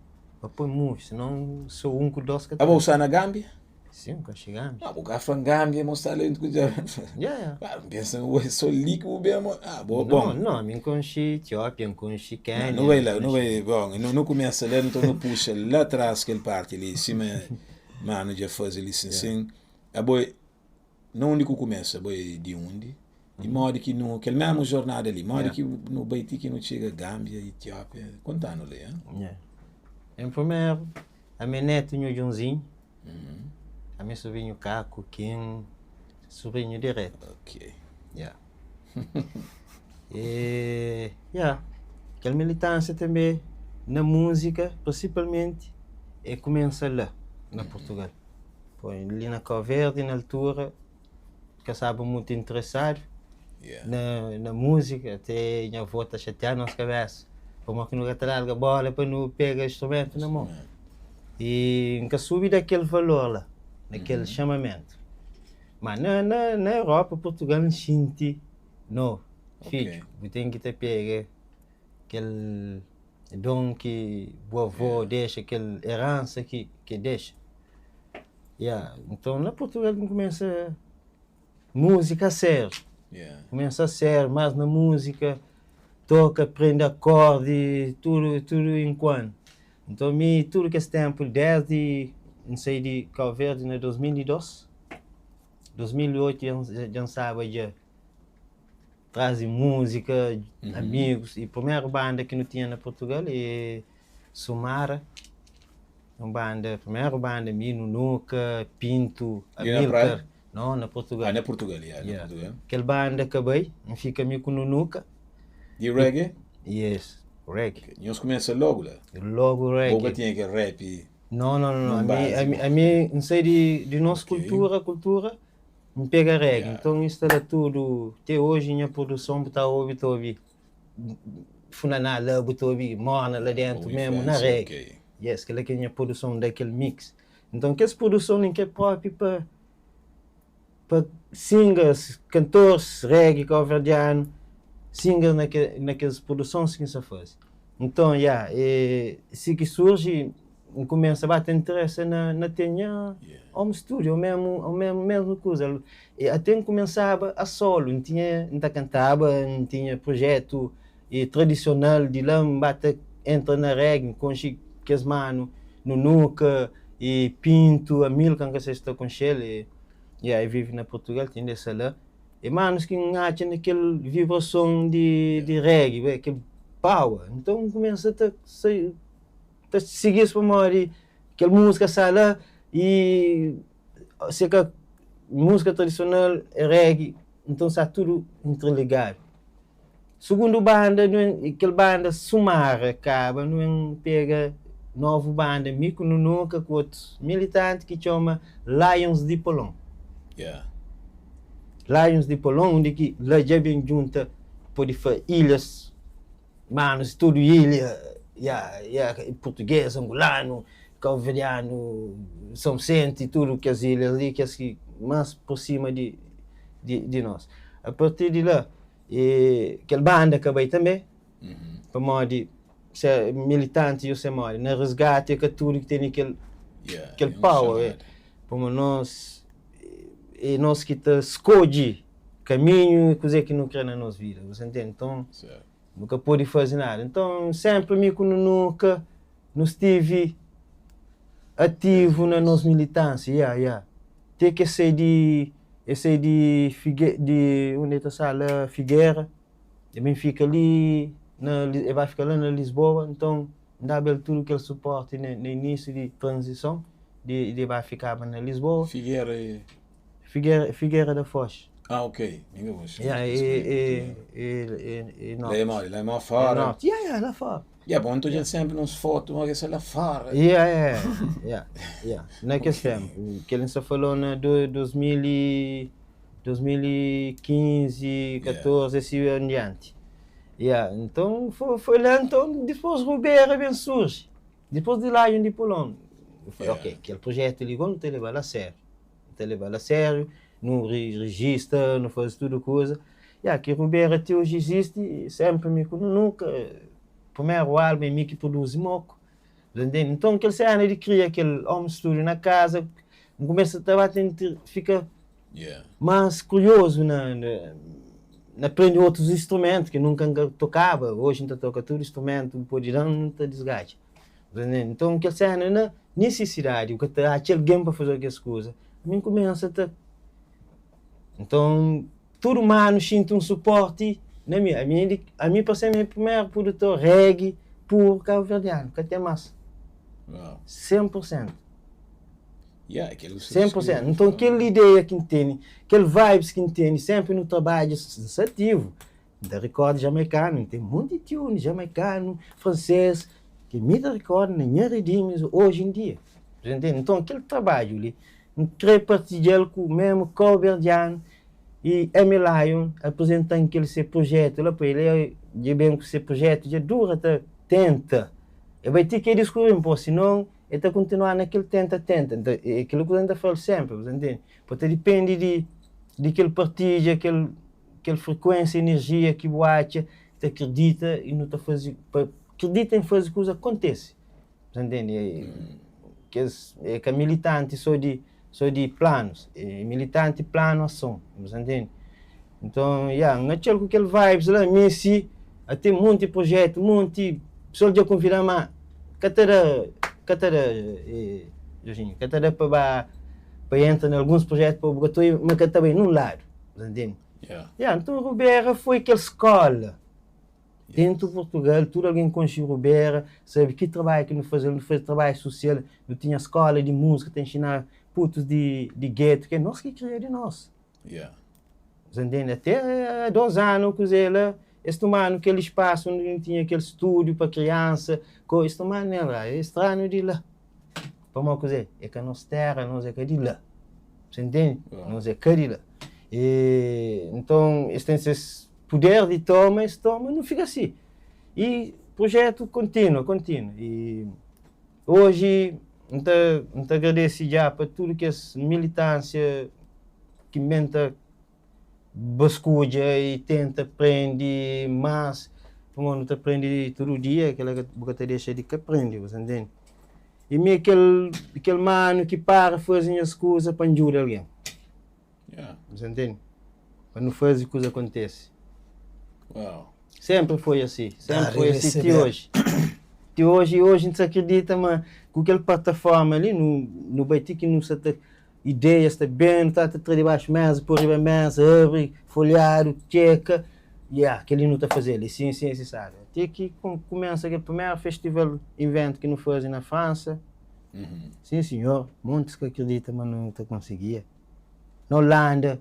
pa poi move, senão só um ku dos ka ta. Abo bu sta na Gâmbia? Sim, bu ka xi Gâmbia. Ah, bu ka fla Gâmbia, mo sta la ku dja. Yeah, yeah. Ah, N pensa ma bo é só li ki bu ben mo. Ah, bo, bom. Não, não, ami N konxi Etiópia, N konxi Kénia. Nu bai la, nu bai, bom, nu kumesa la, nton nu puxa la tras kel parti li, sima manu dja faze li sin sin. Abo é. Na undi ku kumesa bai di undi i modi ki nu kel mesmu jornada li modi ki nu bai ti ki nu txiga Gambia Etiópia kontanu li eh. Em primeru ami é netu nhu Djonzinhu ami é sobrinhu Kaku Kin sobrinhu diretu ok ya e ya kel militansia tanbe na múzika prinsipalmenti é kumesa la na Purtugal. Foi li na Cabo Verde na altura ka staba mutu interesadu na na múzika até nha avó ta xatia nos kabesa pamodi ki nu ka ta larga bola pa nu pega instrumentu na mon i N ka subi da kel valor la na kel xamamentu ma na na na Europa Portugal N xinti no fidju bu ten ki ta pega kel don ki bu avó dexa, kel eransa ki ki dexa. Ya, nton na Portugal N kumesa múzika a sériu, kumesa a sériu más na múzika, toka, prende akordi, tudu tudu enkuantu. Nton mi tudu kes ténpu désdi N sai di Kau Verdi na 2002, 2008 dja N staba dja Trazi múzika, amigus i primeru banda ki nu tinha na Portugal é Sumara, un banda, primeru banda mi, Nunuka, Pinto, Li na praia? Amilcar, no, na Portugal. Ah, na Portugal, yeah, na Portugal. Kel banda ka bai, N fika mi ku Nunuka. Di reggae? Yes, reggae. Nhos kumesa logu la? Logu reggae. Bo ka tinha kel rap? No, no, no, Nun ami, básiku. ami, ami N sai di, di nos kultura, kultura. N pega reggae, nton N sta la tudu te oji nha produson bu ta obi ta obi funaná la bu ta obi morna la dentu mesmu na reggae yes kela ki é nha produson da kel mix nton kes produson li ke propi pa pa singers kantores reggae kauverdianu singers na ke na kes produsons ki N sta faze nton ya e si ki surji N kumesa ba ta interesa na na ten nha home studio memu memu mesmu kuza e ate N kumesaba a solo N tinha N ta kantaba N tinha projetu e tradisional di la N ba ta entra na reggae N konxe kes manu Nunuka e Pinto Amilcar N ka sei si ta konxe-l e ya e vive na Portugal ti inda e sta la e manus ki N atxa na kel vibrason di di reggae kel power nton N kumesa ta sai. Ta sigi-s pamodi kel múzika sta la i se ka múzika tradisional é reggae, nton sta tudu interligadu. Sugundu banda, kel banda Sumara kaba, nu pega novu banda, mi ku Nunuka ku otus militanti ki txoma Lions di Polon. Lions di Polon, undi ki la dja ben djunta pode fla ilhas. Manus tudu ilha, ya, ya, português, angolanu, cabo-verdianu, São Vicente, tudu kes ilhas li, kes ki más por sima di di di nos. A partir di la, e kel banda ka bai tanbe, pamodi se militanti yo se modi, na resgati é ka tudu ki tene kel kel power, pamodi nos é nos ki ta skodje kaminhu i kuzê ki nu krê na nos vida, bu sa ntende? Nton, nu ka pode faze nada. Nton, sénpri mi ku Nunuka nu stivi ativu na nos militánsia, ya, ya. Te ki es sai di es sai di Figue di undi el ta sta la Figuera, el ben fika li na el ba fika la na Lisboa, nton N daba el tudu kel suporti na na inisiu di tranzison di di ba fikaba na Lisboa. Figuera é? Figuera Figuera da Foz. Ah ok, mi ka konxe. Ya, é é é é Lá é norti. modi? Lá é mó É fora? norti, ya ya, la fora. Ya bom, nta odja-l senpri nos fotu, ma kes la fora. Ya ya ya ya, na kes tempu, kel N sta falou na 2000 e 2015, 14 asi em dianti. Ya, nton foi la, nton dipôs Rubera ben surji, dipôs di Lion di Polon, N fla ok, kel projetu li gó nu ta leba-l a sériu, nu ta leba-l a sériu, nu rijista, nu faze tudu kuza. Ya, ki Rubera ti oji izisti, senpri mi ku nunka, primeru álbum é mi ki produzi moku, bu ta ntende? Nton kel sena di kria kel home studio na kaza, N kumesa ta ba tenta fika más kuriozu na na prende otus instrumentu ki nunka N ka tokaba, oji N ta toka tudu instrumentu, bu pode da-m N ta disgadja, bu ta ntende? Nton kel sena na nisisidadi, bu ka ta atxa algen pa faze-u kes kuza, ami N kumesa ta Nton tudu manu xinti un suporti na mi. Ami ami pa ser mi primeru produtor reggae puru kabuverdianu, ka ten mas. 100%. 100%. Nton kel ideia ki N tene, kel vibes ki N tene, senpri nu trabadja sensativu. N ta record jamaikanu, N ten monti tune jamaikanu, franses, ki mi ta record na nha redimis oji en dia. Nton kel trabadju li N kre partidja-l ku memu kauberdianu y Amy Lyon aprezenta-m kel se prujetu la pa el dja ben ku se prujetu dja dura ta tenta e bai ti ki e diskubri-m po sinon e ta kontinua na kel tenta tenta nta e kel kuza N ta fla-l senpri bu ta ntende po ta dipende di di kel partidja kel kel frekuensia enerjia ki bu atxa ta kridita y nu ta faze pa kridita en faze kuza kontese. Bu ta ntende? Kes é ka militanti só di só di planus, é militanti planu ason, bu ta ntende? Nton, ya, N atxa-l ku kel vibes la, mi si ate monti projetu, monti pessoal dja konvida-m ma ka ta da, ka ta da, Jorginho, ka ta da pa ba pa entra na alguns projetu pa bu ka ta oi ma ka ta bai nun ladu, bu ta ntende? Ya, nton Rubera foi kel skola. Dentu Purtugal, tudu algen konxe Rubera, sabe ki trabadju ki nu faze. Nu faze trabadju susial, nu tinha skola di múzika ta inxina putus di di getu, ki é nos ki kria di nos. Sa ntende? Até há 2 anu kuzê la, es tuma-nu kel spasu undi nu tinha kel stúdiu pa kriansa, es tuma-nu nel la, es tra-nu di la. Pamodi kuzê? É ka nos téra, nos é ka di la. Sa ntende? Nos é ka di la. E nton, es ten ses Puder di toma, es toma, nu fika si. I projetu kontinua, kontinua. I oji N ta, N ta agradese dja pa tudu kes militansia ki ben ta baskudja i tenta prende más, pamodi nu ta prende tudu dia, kila ka, bu ka ta dexa di ka prende, bu ta ntende? I mi é kel, kel manu ki para faze nhas kuza pa N djuda algen. Yeah. Você entende? Pa nu faze kuza acontece. Wow. Sempre foi assim. Sempre Dar foi e assim até receber. hoje. Até hoje, e hoje a gente acredita, mas com aquela plataforma ali, no, no baiti que não se tá, ideias está bem, tá tá tra debaixo mesa, pôr riba mesa, abre, folhado, checa, yeah, aquele não tá fazendo, ali, sim, sim, sim, sabe? Até que com, começa aquele primeiro festival, evento que não fazem na França. Sim, senhor, muitos que acreditam, mas não tá conseguia. Na Holanda,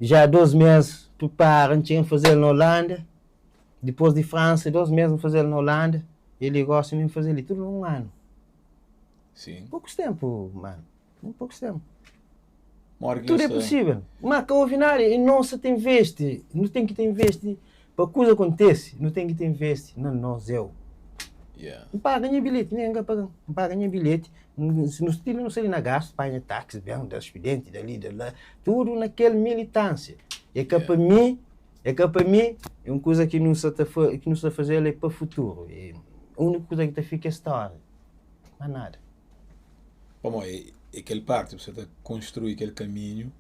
já 2 mês prepara, N txiga N faze-l na Holanda, dipôs di Fransa, 2 mês N faze-l na Holanda, e li gósi mi N faze li, tudu un anu. Sim. Pokus ténpu, manu, pokus ténpu. Modi ki Tudu é nhos ta. pusível, má ka ovi nada, e nos sa ta investi, nu ten ki ta investi pa kuza kontese, nu ten ki ta investi na nos eu. Yeah. N paga nha bilheti, nen N ka paga-m, N paga nha bilheti, Nu stila nu sai na gastu, panha taxi, ben da spidenti, dali, da la, tudu na kel militânsia. É ka pa mi, é ka pa mi, é un kuza ki nu sa ta ki nu sa faze-l é pa futuru. E úniku kuza ki ta fika é stória, más nada. Pamodi é kel parti bu sa ta konstrui kel kaminhu,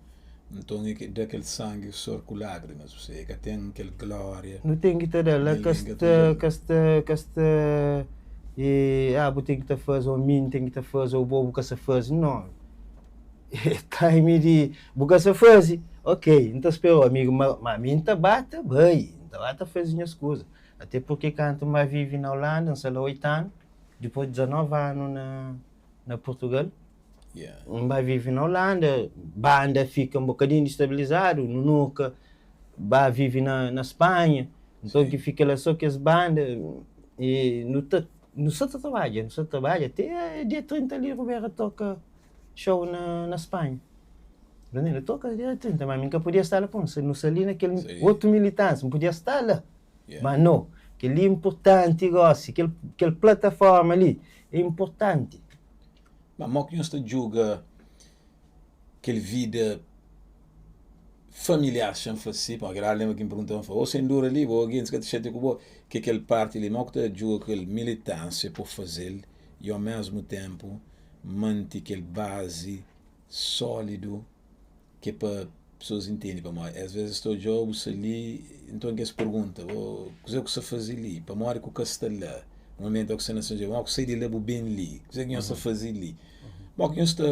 nton é da kel sangi, suor ku lágrimas, bu é ka ten kel glória. Nu ten ki ta da la ka sta ka sta ka sta e ah bu ten ki ta faze ô mi N ten ki ta faze ô bo bu ka sa faze. No. Time di bu ka sa faze, ok, N ta spera-u amigu, ma ma mi N ta ba ta bai, N ta ba ta faze nhas kuza. Ate purke kantu N ba vive na Holanda, N sta la 8 anu, dipôs 19 anu na na Purtugal, N ba vive na Holanda, banda fika un bokadinhu distabilizadu, nu nunka ba vive na na Spanha, nton ki fika la so kes banda, i nu ta nu sa ta trabadja, nu sa ta trabadja te dia 30 li Rubera toka. Show na na Spanha. Danilo toka dia 30, ma mi ka podia sta la pon, nu sta li na kel otu militância, N podia sta la, ma no, kel li é inportanti gosi, kel kel plataforma li é inportanti. Ma mo ki nhos ta djuga kel vida familiar xa N fla si, pamodi kel óra lenbra ki N pergunta-m, N fla, ô sen dura li, bo gentis ka ta xatia ku bo, ke kel parti li, mo ki ta djuga kel militância po faze-l i ao mesmu tenpu manti kel bazi sólidu ki é pa pesoas intende pamodi às vezes es ta odja-u bu sta li nton ki es pergunta bo kuzê ku sta faze li pamodi ku ka sta la momentu ku sta na São João ku sai di la bu ben li kuzê ki nhos sta faze li modi ki nhos sta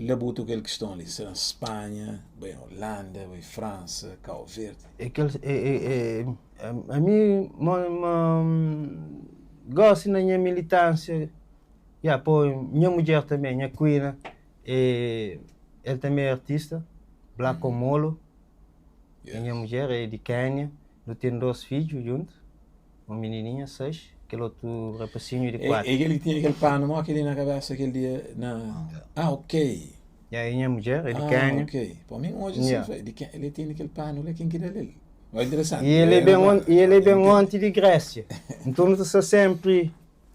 labuta ku kel kiston li sta na Spanha bai Holanda bai Fransa Kau Verdi. É kel é é ami mo mo gosi na nha militânsia. Ya pô nha mudjer tanbê, nha Quina, é el tanbê é artista, Black Omolo, é nha mudjer, é di Kénia, nu ten dôs fidju djuntu, un minininha 6, kel otu rapasinhu di 4. É kel ki tinha kel panu mó kel-li na kabésa kel dia na. Ah, ok. Ya, é nha mudjer, é di Kénia. Ah, ok. Pô, mi N odja si, N fla, el tene kel panu la, ken ki da-l el? Ó, interesanti. I el é ben, i el é ben onti di Grésia. Nton nu ta sta sénpri.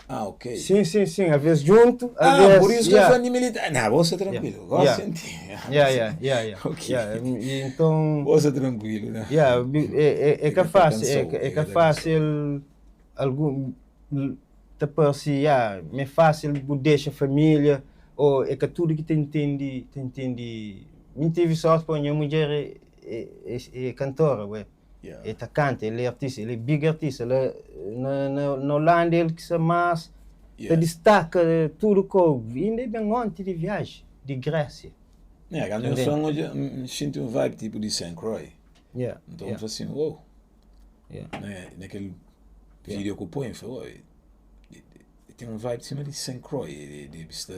Ah, ok. Sim, sim, sim. Às vezes junto, às ah, vezes. por isso que yeah. eu falo de militar. Não, você tranquilo. Yeah. Gosto de Yeah, yeah, yeah, yeah. Ok. Yeah. E então. Você tranquilo, né? Yeah, é, é, é que é fácil, é, é que é fácil algum te parece, yeah, é fácil bu deixa a família ou é que tudo que te entende, te entende. Mim tive sorte, pô, minha mulher é, é, é, é cantora, ué. El ta kanta, el é artista, el é big artista. La na na na Holanda el ki sta más ta distaka tudu kou. Inda el ben onti di viaji di Grésia. Yeah, kantu nhos fla-m odja, N xinti un vibe tipu di Saint Croix. Yeah. Nton N fla sin, wow. Na kel video ku poi, N fla, wow, ten un vibe sima di Saint Croix, debi sta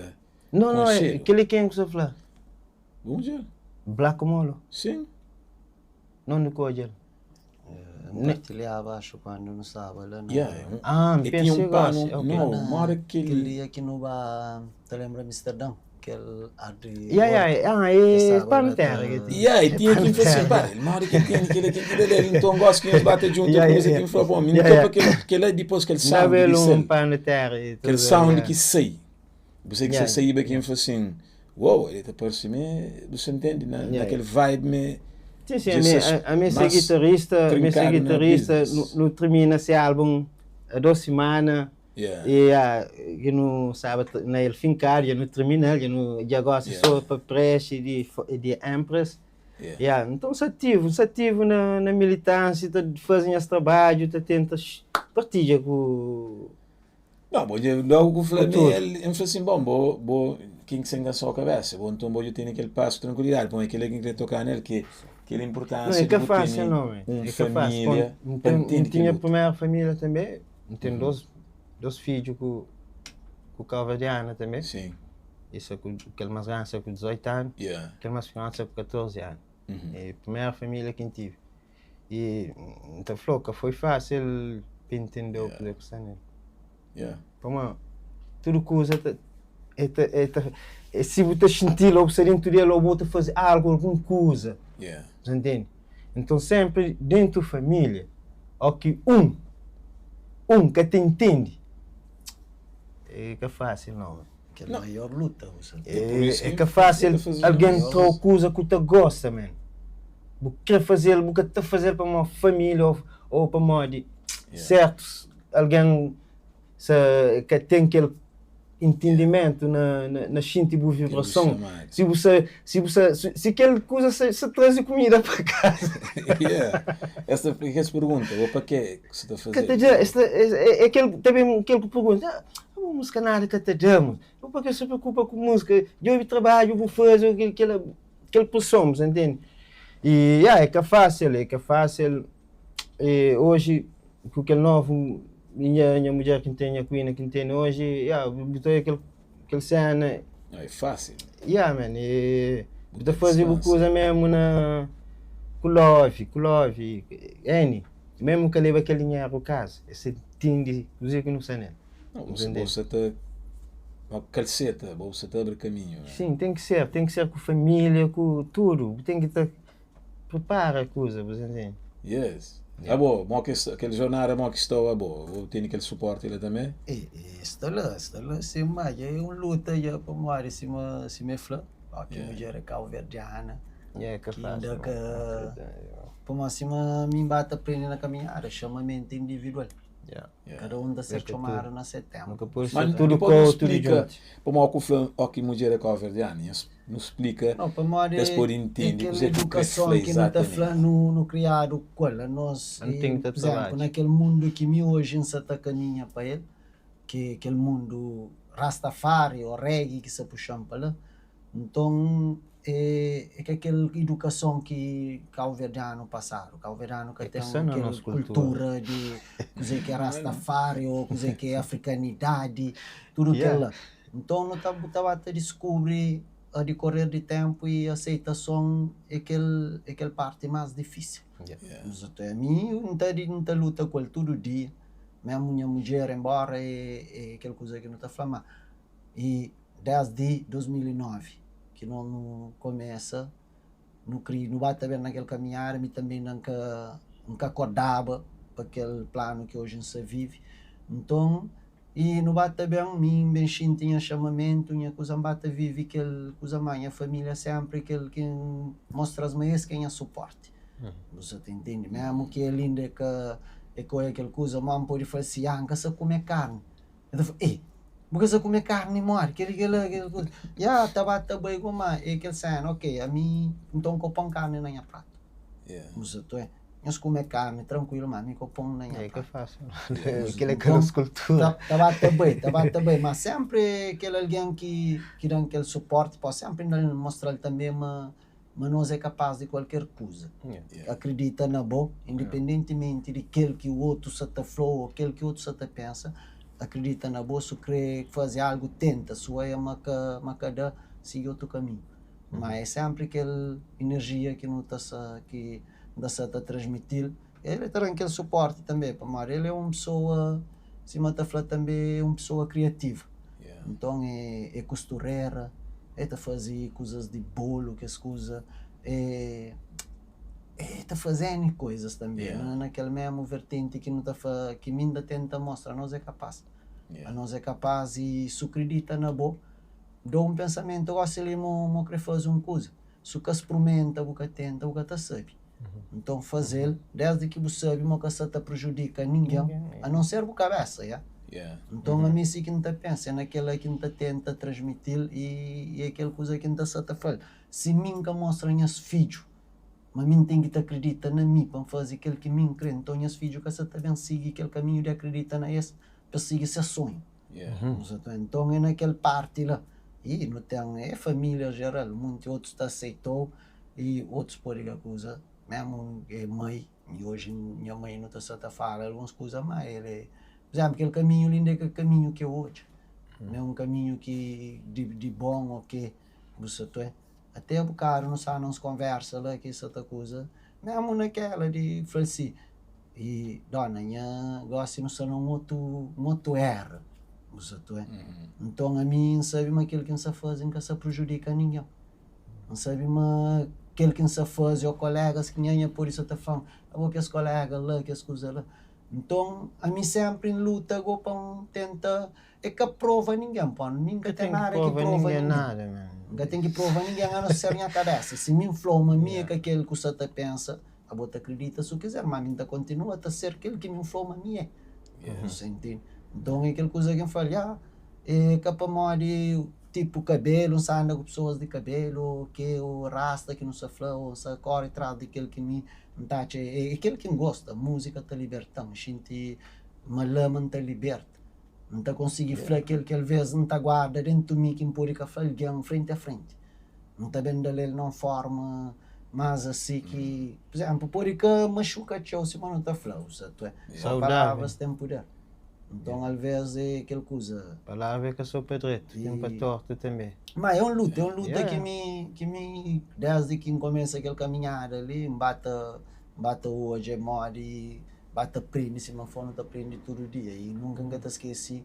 No, no, kel-li ken ku sta fla? Bu odja? Black Molo. Sin. Nunde ku odja-l? N partilhaba axu kandu nu staba la na. Yeah, un, Ah, N e tinha pensa un panu, gosi, ok. no, mora kel. Kel dia ki nu ba ta lembra Amsterdã, kel art Yeah, yeah, work, ah, ke e staba panu la terra ta. ke tinha. Yeah, e E tinha ki panu N fla sin, terra. para, el mora ki tene kel ki ki dele, nton gosi ki nhos ba ta djunta Yeah, yeah, kuza ki yeah. N fla, bom, mi N Yeah, topa yeah. kel kel dipôs kel N sound daba di el un sel, panu terra e kel tudu, sound yeah. ki sai. Bu sai ki Yeah, sa saíba ki yeah. N fla sin, wow, ele ta parse me, bu sa ntende, na, Yeah, nakel yeah. vibe me Sim, sim, dja ami, sa ami se más guitarrista, ami se trinkadu na guitarrista, nu, business. nu termina se álbum a dos simana Yeah. e ah, ki nu staba na el finkadu, dja nu termina-l, dja nu, dja gosi Yeah. so pa prexe di, di Empress. Yeah. Yeah, nton sa ativu, sa ativu na, na militânsia, ta faze nhas trabadju, ta tenta partidja ku Não, bo dja logo ku fla ku mi, tudu. el, el fla assim, bom, bo, bo, quem que se engançou a cabeça, bo então bo já tem aquele passo de tranquilidade, bom, aquele que quer tocar nele, que aquela Não, é importância de que bo fácil ter não, man. um É que fácil. família Bom, para n entender tinha aquele outro. primeira família também, N ten dos, dos fidju ku ku cabo-verdiana também. Sim, Isso é ku kel mais grande é ku 18 anos, yeah. kel mais pikinoti é ku 14 anos. É a primeira família que N tive. E N ta fla-u ka foi fácil pa entendeu Yeah. kuzê ku sta nel. Yeah. Pamodi tudu kuza ta é ta é ta é si bu ta xinti-l ô bu sta dentu di el ô bu ta faze algu, algun kuza. Yeah. Bu ntende? Nton senpri dentu familia ó ki un un ka ta intende é ka fásil nau. Kel maior luta bu sta É por isso É que ka fásil eu fazer algen maior- tra-u kuza ku ta gosta man. Bu kre faze-l, bu ka ta faze-l pamodi familia ô ô pamodi Yeah. sertus algen sa ka ten kel entendimentu na na na xinti bu Kel bu vibrason. chamadu. Si bu sa si bu sa si kel kuza sa sa traze kumida pa kaza. Yeah. Essa essa pergunta, ou para quê que você está Ka ta fazer? dja, es ta é é kel ta ben kel ku pergunta, ah. Bu múzika nada ka ta da, mosi. Bu pa ke sa preokupa ku múzika? Djobe trabadju bu faze, kel kel preson, bu sa ntende? I ya, é ka fásil, é ka fásil. E oji ku kel novu nha nha mudjer ki N ten, nha kuina ki N tene oji, ya, bu ta oja kel kel sena. Não é fásil. Ya, man, e bu ta faze bu kuza mesmu na ku love, ku love. N mesmu ka leba kel dinheru kaza, es ta ntende kuzê ki nu sta nel. Não, você, você ta uma calceta, você ta abre caminho. Né? Sim, tem que ser, tem que ser ku família, ku tudo. Bu tem que ta prepara kuza, bu entende? Yes. Abo, mo que aquele jornada mo que estou abo, vou ter aquele suporte lá também? E, e sta lá, sta lá, sim, mas é um luta já para morrer, se me, se me fla, ó, que yeah. mulher é cabo-verdiana, yeah, que que ainda que, para cima mim bate aprender na caminhada, chamamento individual. Yeah. Yeah. Kada un ta ser Nunca txomadu na se ténpu. Nunca pode Mas ser tudu depois não ko, tudu explica juntu. pamodi ku fla ó ki mudjer é cabo-verdiana, nhos nu splika Não, pamodi pa es pode é intende kel kuzê ki bu krê edukason fla ki nu ta fla exatamente. nu nu kriadu ku el. Anos, Nu ten ki ta por izénplu, trabadja. na kel mundu ki mi oji N sa ta kaminha pa el, ki é kel mundu rastafari ô reggae ki sa puxa-m pa la, Nton, é ka kel idukason ki kauverdianu pasadu. Kauverdianu ka É ten ka só na kel nos kultura. kultura di kuzê ki é rastafari ô kuzê ki é afrikanidadi, tudu Yeah. kel-la. Nton, nu ta bu ta ba ta diskubri a dikorer di ténpu i aseitason é kel é kel parti más difísil. Yeah. Yeah. Ami, N ta N ta luta ku el tudu dia, mésmu nha mudjer, enbóra é é kel kuza ki nu ta fla, má i Desdi 2009 ki nos nu kumesa, nu kri, nu ba ta ben na kel kaminhada, mi tanbe inda N ka N ka kordaba pa kel planu ki oji N sa vive. Nton, i nu ba ta ben, mi N ben xinti nha xamamentu, nha kuza, N ba ta vive kel kuza, má nha família sénpri kel ki N mostra-s ma es ki é nha suporti. Bu sa ta intende? Mésmu ki el inda e ka e ka oia kel kuza, má N pode fla-l si, ah, N ka sa kume karni. El ta fla, Ei, bu ka sa kume karni modi? Kel-li, kel-la, kel kuza. Ya, ta ba ta bai kuma é kel séna, ok, ami nton ka pon karni na nha pratu. Yeah. Bu sa toé, nhos kume karni trankuilu, ma ami ka pon na nha É ka pratu. fásil. Yeah. Kel-la é ka Nton, nos kultura. ta, ta ba ta bai, ta ba ta bai, ma sénpri kel algen ki, ki da-m kel suporti, pô, sénpri N mostra-l tanbe ma ma nos é kapás di kualker kuza. Yeah. Akridita na bo, independentimenti di kel ki otu sa ta fla-u ô kel ki otu sa ta pensa, akridita na bo, su krê faze algu tenta, su oia ma ka ma ka da, sigi otu kaminhu. Ma é sénpri kel inerjia ki nu ta sa ki N ta sa ta transmiti-l, el ta da-m kel suporti tanbê, pamodi el é un pesoa, sima ta fla tanbê, é un pesoa kriativa. Nton é kusturera, é ta faze kuzas di bolu, kes kuza, é é ta faze N koizas tanbe, na kel mésmu vertenti ki nu ta fla, ki mi N ta tenta mostra, anos é kapás, anos é kapás i su kridita na bo, da un pensamentu, gósi li mo kre faze un kuza, su ka sprumenta, bu ka tenta, bu ka ta sabe. Nton faze-l désdi ki bu sabe ma ka sa ta prejudika ningen, a non ser bu kabésa, ya. Nton ami si ki N ta pensa, é na kel-la ki N ta tenta transmiti-l i é kel kuza ki N ta sa ta fla-l. Si mi N ka mostra nhas fidju ma mi N ten ki ta kridita na mi pa N faze kel ki mi N krê, nton nhas fidju ka sa ta ben sigi kel kaminhu di akridita na es pa es sigi ses sonhu. Nton é na kel párti la. I nu ten, é família jeral, munti otus ta aseita-u i otus pode ka kuza, mésmu é mai, i oji nha mai nu ta sta ta fala alguns kuza má el é, pur izénplu kel kaminhu li inda é ka kaminhu ki eu odja, não é un kaminhu ki di bon ô ke bu sa ta até bukadu nu sta na uns konversa la ki sa ta kuza, mésmu na kela di fla-l si, i dona nha gósi nu sta na un otu un otu era bu sa ta nton ami N sabe ma kel ki N sa faze N ka sa prejudika ningen. N sabe ma kel ki N sa faze ô kolégas ki nha nha pode sa ta fla-m, Abo kes koléga la, kes kuza la. Nton, ami sénpri N luta go pa N tenta, é ka prova ningen, pó mi N ka ten nada ki prova ningen. N ka ten ki prova ningen a no ser nha kabésa. Si mi N fla-u ma mi é ka kel ku sa ta pensa, abo ta kridita si u kizer, má mi N ta kontinua ta ser kel ki mi N fla-u ma mi é. Você entende? Nton, é kel kuza ki N fla-l, Ya, é ka pamodi Tipu kabelu, N sa anda ku pesoas di kabelu ô ke ô rasta ki nu sa fla ô N sa kóre tras di kel ki mi N ta atxa é kel ki N gosta. Múzika ta liberta-m, N xinti ma la ma N ta liberta. N ta konsigi fla kel ki alvês N ta guarda déntu mi ki N pode ka fla algen frenti a frenti. N ta ben da-l el na un fórma más asi ki, pur izénplu, pode ka maxuka txeu sima nu ta fla, uza tu é. Só palavras ten puder. Nton, alvês é kel kuza. Palavra é ka sô pa dretu, ten pa tortu tanbê. Má é un luta, é un luta ki mi, ki mi, désdi ki N kumesa kel kaminhada li, N ba ta, N ba ta odja modi ba ta prende sima fo nu ta prende tudu dia i nunka N ka ta skese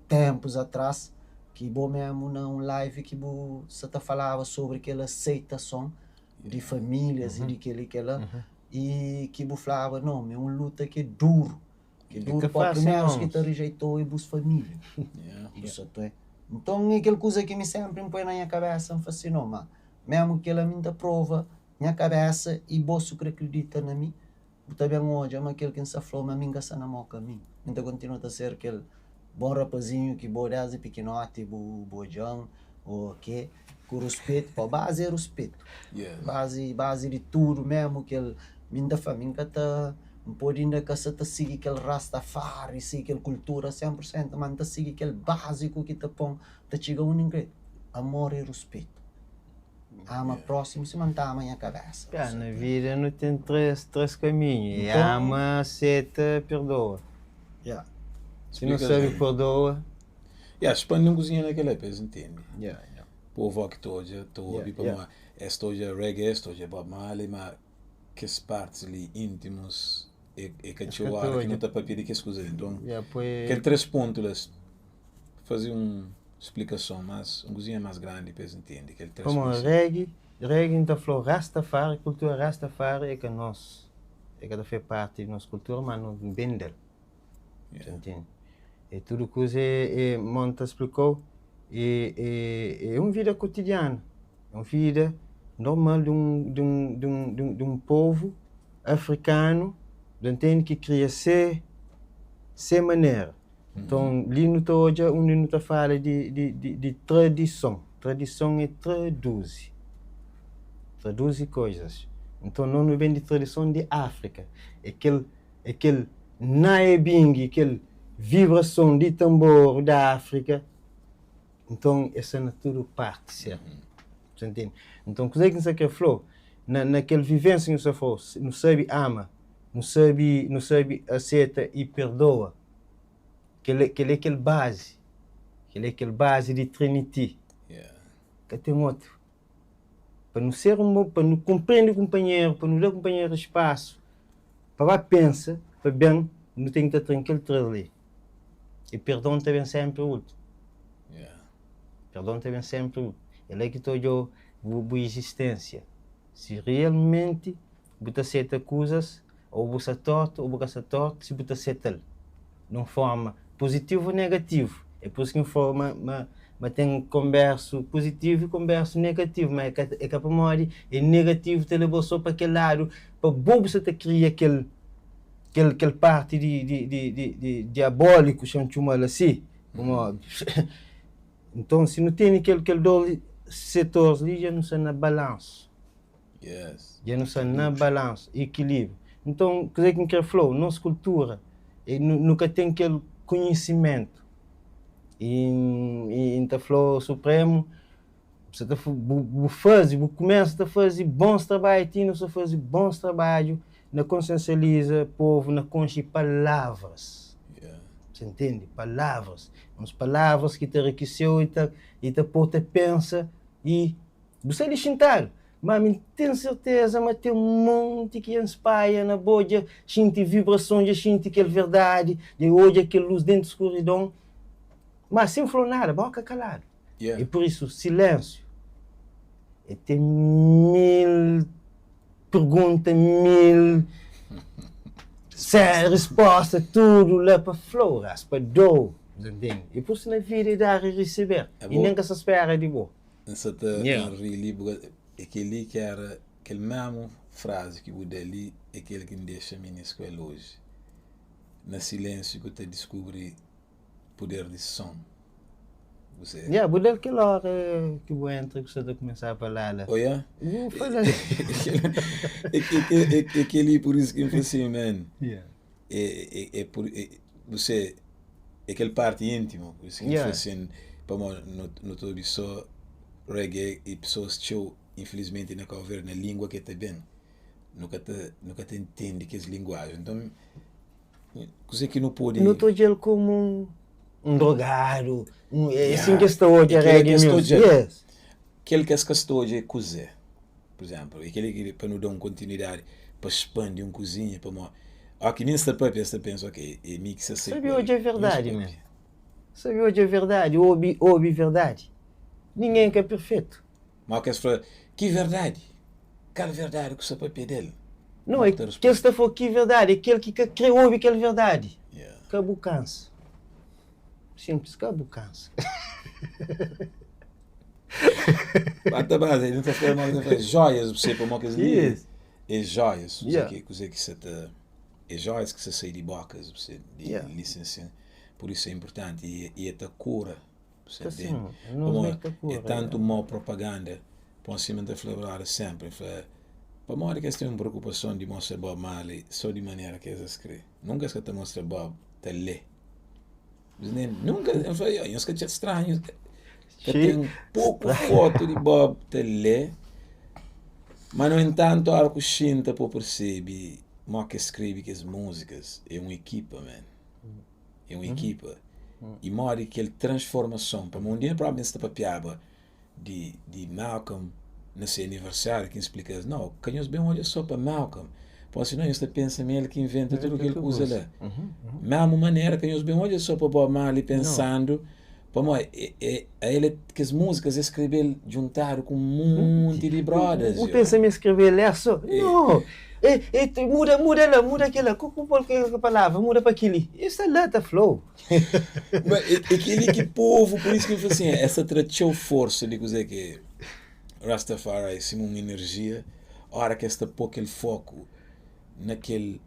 tempus atras ki bo mesmu na un live ki bu sa ta falaba sobri kel aseitason di familias i di kel i kela i ki bu flaba no ma é un luta ki é duru ki é duru pa primerus ki ta rejeitou é bus familia i bu sa ta nton é kel kuza ki mi sempri N poi na nha kabesa N fla si no ma mesmu kela mi N ta prova nha kabesa i bo su kre kridita na mi Bu ta ben odja ma kel ki N sta fla-u ma mi N ka sta na mau kaminhu. Mi N ta kontinua ta ser kel bon rapazinhu ki bo désdi pikinoti bu bu odja-m ô ke. Ku ruspetu, pa bazi é ruspetu. Bazi, bazi di tudu mésmu kel mi N ta fla mi N ka ta, N pode inda ka sa ta sigi kel rastafari, sigi kel kultura 100 pur sentu, má N ta sigi kel báziku ki ta pô-m ta txiga undi N kre, amor i ruspetu. Ama prósimu sima N ta ama nha kabésa. Ya, na vida nu ten 3, 3 kaminhu, é ama, seta, perdoa. Ya. Si nu sabe perdoa. Ya, spandi un kuzinha na kel-la pa es ntende. Ya, ya. Povu óki ta odja, ta obi pamodi es ta odja reggae, es ta odja Bob Marley, ma kes partis li íntimus é, é ka txeu óra ki nu ta papia di kes kuza li. Nton, kel 3 pontu la, Faze un splikason más, un kuzinha más grandi pa es ntende kel 3 Pamodi prinsípiu. reggae, reggae N ta fla-u Rastafari, kultura Rastafari é ka nos, é ka ta fé parti di nos kultura, ma no ben del. Ta ntende? E tudu kuza é, é mo N ta splika-u, é, é, é un vida kotidianu, é un vida normal di un, di un, di un, di un, di un povu afrikanu, ta ntende, ki kria se, se manera. Nton, li nu ta odja undi nu ta fala di, di, di, di tradison. Tradison é traduzi. Traduzi koizas. Nton, no nu ben di tradison di Áfrika. É kel, é kel naebingi, kel vibrason di tanboru da Áfrika. Nton, e sta na tudu parti, sertu? Sa ntende? Nton, kuzê ki N sa kre fla-u, na, na kel vivensia ki nu sta fla-u, nu sabe ama, nu sabe, nu sabe aseta i perdoa. Kel, kel é kel bazi. Kel é kel bazi di Trinity. Ka ten otu. Pa nu ser un bon, pa nu konprende kunpanheru, pa nu da kunpanheru spasu, pa ba pensa, pa ben, nu ten ki ta tra kel 3 li. I perdon ta ben senpri últimu. Perdon ta ben senpri últimu. É la ki ta odja bu, bu izistensia. Si realmenti bu ta seta kuzas Ô bu sta tortu ô bu ka sta tortu, si bu ta seta-l di un forma puzitivu ô negativu. É pur isu ki N fla ma ma ma ten konbersu puzitivu i konbersu negativu, ma é ka é ka pamodi é negativu ta leba-u so pa kel ladu pa bo bu sta ta kria kel kel kel parti di di di di di diabóliku, xa N txuma-l asi, pamodi nton si nu tene kel kel dos setoris li dja nu sta na balansu. Yes. Dja nu sta na balansu, ekilíbriu. Nton, kuzê ki N krê fla-u, nos kultura, e nu nu ka ten kel konhisimentu. I i N ta fla-u, Supremu, bu ta bu bu faze, bu kumesa ta faze bons trabadju, ti inda bu sta faze bons trabadju na konsiensializa povu, na konxe palavras. Sa ntende? Palavras. Uns palavras ki ta rikise-u i ta i ta pô-u ta pensa i Bu sta li xintadu, ma mi N ten serteza ma ten monti ki dja N spaia na bo, dja xinti vibrason, dja xinti kel verdadi, dja odja kel lus dentu skuridon, ma sen fla nada, boka kaladu. Yeah. E pur isu, silensiu e ten mil pergunta, mil resposta, tudu la pa fla-u, ras, pa da-u, ntende? E pur isu na vida e dar e receber, É e bo. nen ka sa spera di bo. N sa ta ri li bu ka É kel-li ki éra kel mésmu frazi ki bu da li é kel ki N dexa minis ku el oji. Na silénsiu ku ta diskubri puder di son. Bu se. Ya, bu da-l kel óra ki bu entra ku sa ta kumesa fala la. Oia? Bu fala. É kel-li pur isu ki N fla sin, man. É, é, é, é, bu se. É kel parti íntimu, por isso ki N Yeah. fla sin, pamodi nu nu ta obi só reggae i pesoas txeu, infelizmenti na Cabo Verde, na língua ki el ta ben, nu ka ta nu ka ta intende kes linguajen. Nton, kuzê ki nu pode. Nu ta odja-l komu un un drogadu, un é Yeah. sin ki es ta odja É kel-la ki reggae es ta music. odja-l. Yes. Kel ki es ka sta odja é kuzê? Pur izénplu, é kel-li ki pa nu da un kontinuidadi, pa spandi un kuzinha, pamodi óki mi N sta pâpia, es ta pensa, ok, é mi ki sta sai Sabe ku el, odja nhos verdadi, man. pâpia. Sabe odja verdadi, obi obi verdadi. Ningen ka perfetu. Má óki es fla, Ki verdadi? Kal verdadi ku sta pâpia di el? Não, Má é ku ta kel responde? sta fla ki verdadi, é kel ki ka krê obi kel verdadi. Yeah. Ka bu kansa. Simplis, ka bu kansa. Ba ta ba, nu ta fla, nu ta fla joias, bu sai pamodi kes li Yes. é joias, kuze Yeah. ki kuze ki sa ta é joias ki sa sai di bokas, bu sai di Yeah. lisensia, pur isu é inpurtanti e e ta kura, bu sa Ta ntende? sim, nos Pamodi mê ta é kura, tantu yeah. mau propaganda, pon sima N ta fla brother senpri, N fla pamodi ki es ten un preokupason di mostra Bob Marley so di manera ki es skre, nunka es ka ta mostra Bob ta lé. Nunka N fla, nhos ka txeu stranhu. Ka ten poku fotu di Bob ta lé, ma nu entantu ora ku xinta pa bu persebe mo ki es skrebe kes múzikas, é un ekipa man, é un ekipa. I modi kel transformason, pamodi un dia propi N sta papiaba di di Malcolm na se aniversáriu ki N splika-s, nau, ka nhos ben odja sô pa Malcolm, pamodi sinon nhos ta pensa ma el ki inventa tudu kel kuza la. Mésmu manera, ka nhos ben odja sô pa Bob Marley pensandu, pamodi e el é kes múzikas el skrebe-l djuntadu ku un monti di brothers. Bu pensa ma el skrebe-l el sô? Nau! E e muda muda la, muda kel-la, ku ku kel palavra, muda pa kel-li. El sta la ta fla-u. Ma é é kel-li ki povu, pur isu ki N fla sin, es ta tra txeu forsa di kuzê ki Rastafari sima un inerjia, óra ki es ta pô kel foku na kel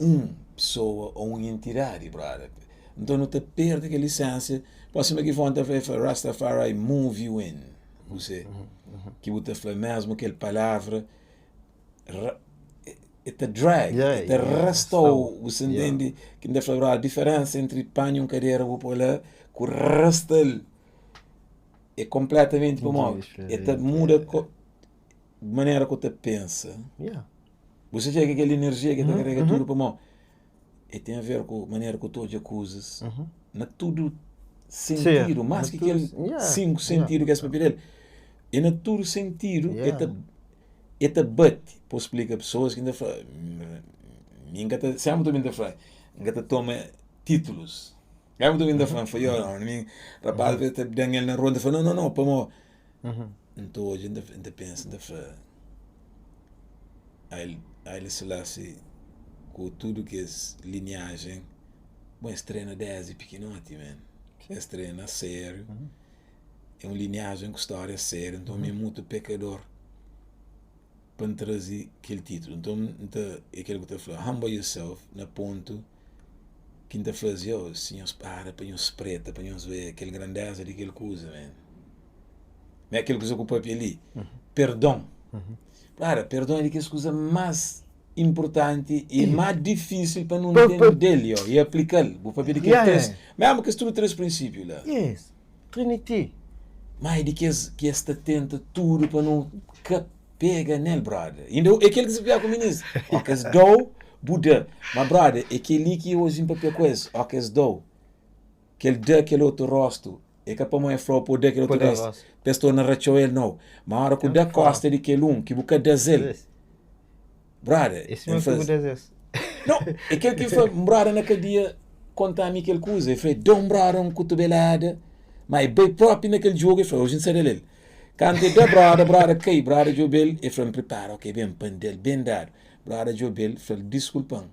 un pesoa ô un entidadi, brother. Nton nu ta perde kel isensia. Pô sima ki Ivon ta fla, el fla Rastafari move you in, kuzê ki bu ta fla mésmu kel palavra E ta drag, e ta rasta-u, bu sa ntende? Ki N ta fla, brother, diferensa entri panha un kadera bu pô la ku rasta-l é konpletamenti pamodi e ta muda manera ku ta pensa. Bu sa txeka kel inerjia ki ta karega tudu pamodi e ten a ver ku manera ku ta odja kuzas na tudu sentidu, más ki kel 5 sentidu ki es papia del, e na tudu sentidu e ta e ta bati pa splika pesoas ki N ta fla, mi N ka ta, sempre ta obi N ta fla, N ka ta toma titulus, sempre ta obi N ta fla, N fla, yo, mi rapaz ta dan el na rua, N ta fla, no, no, no, pamo N ta odja, N ta pensa, N ta fla, Haile Selassie ku tudu kes liniajen, bon es trena desdi pikinoti man, es trena a sériu. É un liniajen ku stória sériu, nton mi é mutu pekador pa N traze kel titulu. Nton, N ta, é kel ku ta fla, humble yourself, na pontu ki N ta fla-s, yo, si nhos para pa nhos spreta, pa nhos ve kel grandeza di kel kuza, man. Ma é kel kuza ku papia li, perdon. Para, perdon é di kes kuza más inpurtanti i más difísil pa nu ntende-l, yo, i aplika-l. Bu papia di kel tres, mésmu kes tudu tres prinsípiu la. Yes. Trinity. Ma é di kes ki es ta tenta tudu pa nu ka pega nel, brother. Inda é kel ki si papia ku minis, ó kes dou, bu da. Ma brother, é kel-li ki oji N papia ku es, ó kes dou, kel da kel otu rostu, é ka pamodi el fla-u pa bu da kel otu rostu, pa es torna ratxa-u el, nau. Ma ora ku da kosta di kel un ki bu ka da-s el, Brother, É sima ki bu dizes. Não, é kel ki fla, un brother na kadia konta-mi kel kuza. El fla, da un brother un kutubelada, ma e bai propi na kel jogu, el fla, oji N sa da-l el. Kantu el da brother, brother kai, brother djobe-l, el fla, N pripara, ok, ben, pa N da-l, ben dadu. Brother djobe-l, fla-l, diskulpa-m.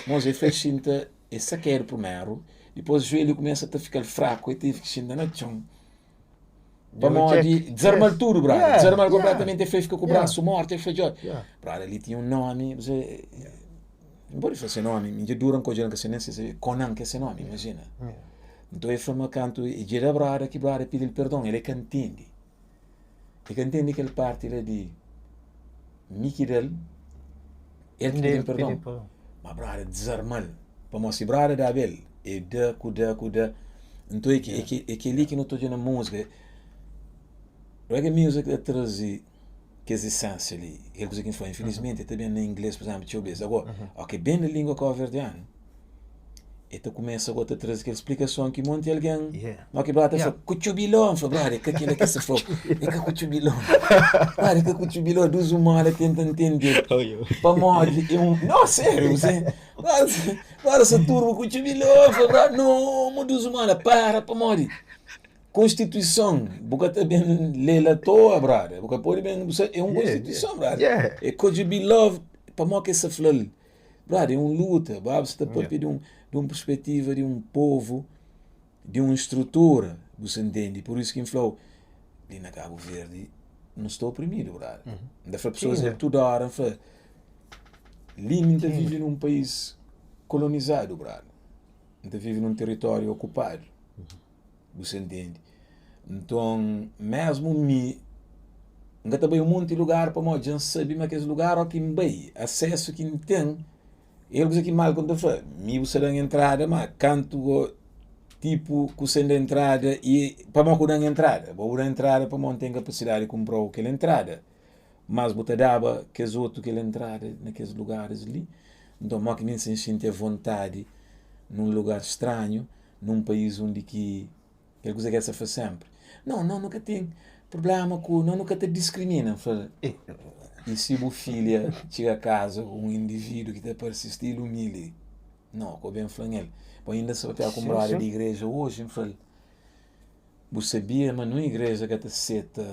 Mos, el fla, xinta, el sakedu primeru, dipôs juelhu kumesa ta fika-l fraku, el tevi ki xinta na txon. Pamodi dizarmal tudu, brother. Dizarmal completamente. El fika ku brasu mortu. El fla, Djo, brother, li tinha un nomi. N pode fla se nomi, mi dja dura N ka odja-l, N ka se nen se Conan ki é se nomi, imajina. Nton el fla ma kantu e dja da brother ki brother pidi-l perdon, el é ka ntende. El ka ntende kel parti la di mi ki da-l, el ki pidi-m perdon. Ma brother dizarmal, pamodi si brother daba el. É da ku da ku da. Nton é, é, é, é kel-li ki nu ta odja na múzika. Reggae music ta traze kes essensia li. Kel kuza ki N fla, infelizmenti, ta ben na inglês, por exemplo, txeu bes. Agora, ok, ben na língua cabo-verdiano, e ta kumesa agora ta traze kel splikason ki monti algen no ki brother fla kutxubiló, N fla, brother, é ka kila ki sa fla, é ka kutxubiló, brother, é ka kutxubiló, dus uma hora tenta ntende pamodi é un, no, sério, você, brother, sa turbo kutxubiló, fla, brother, no, mo dus uma hora, para, pamodi Konstituison, bu ka ta ben lê-l atoa, brother. Bu ka pode ben, bu sa, é un konstituison, brother. É could you be loved, pamodi ki es sa fla-l? Brother, é un luta, brother, bu sa ta papia di un, di un perspetiva di un povu, di un strutura, bu sa ntende? Pur isu ki N fla-u, li na Kabu Verdi, nu sta oprimidu, brother. N ta fla pesoas el tudu óra, N fla, li N ta vive nun país kolonizadu, brother. N ta vive nun teritóriu okupadu. Bu sa ntende? Nton, mésmu mi, N ka ta bai un monti lugar pamodi dja N sabe ma kes lugar ó ki N bai, asésu ki N ten, é kuza ki Malcolm ta fla, mi bu sta da-m entrada, má kantu go tipu ku sen da entrada i pamodi ku da-m entrada? Bo bu da-m entrada pamodi N ten kapasidadi di kunpra-u kel entrada, mas bu ta daba kes otu kel entrada na kes lugaris li? Nton, modi ki mi N sta xinti avontadi nun lugar stranhu num país undi ki kel kuza ki el sa fla senpri, Nau, nau nu ka ten prublema ku, nau nu ka ta diskrimina. N fla, I si bu filha txiga kaza ku un individu ki ta parse stilu mi li? Nau, ka bu ben fla-m el. Bon, inda N sta papia ku un brother di igreja oji, N fla-l, Bu sabia ma nun igreja ka ta seta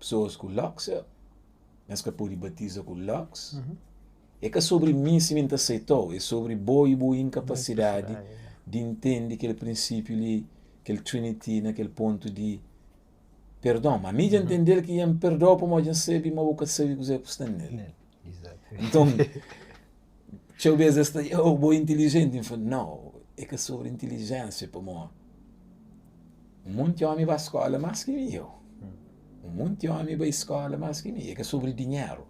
pesoas ku loks? Es ka pode batiza ku loks? É ka sobri mi si mi N ta seita-u, é sobri bo i bu inkapasidadi di ntende kel prinsípiu li, kel Trinity na kel pontu di perdon. Ma mi dja ntende-l ki dja N perdoa pamodi dja N sabe ma bu ka sabe kuzê ku sta nel. Nton, txeu bês es ta, oh, bo é intilijenti. N fla, nau, é ka sobri intilijénsia pamodi un monti ómi ba skóla más ki mi, eu. Un monti ómi bai skóla más ki mi. É ka sobri dinheru.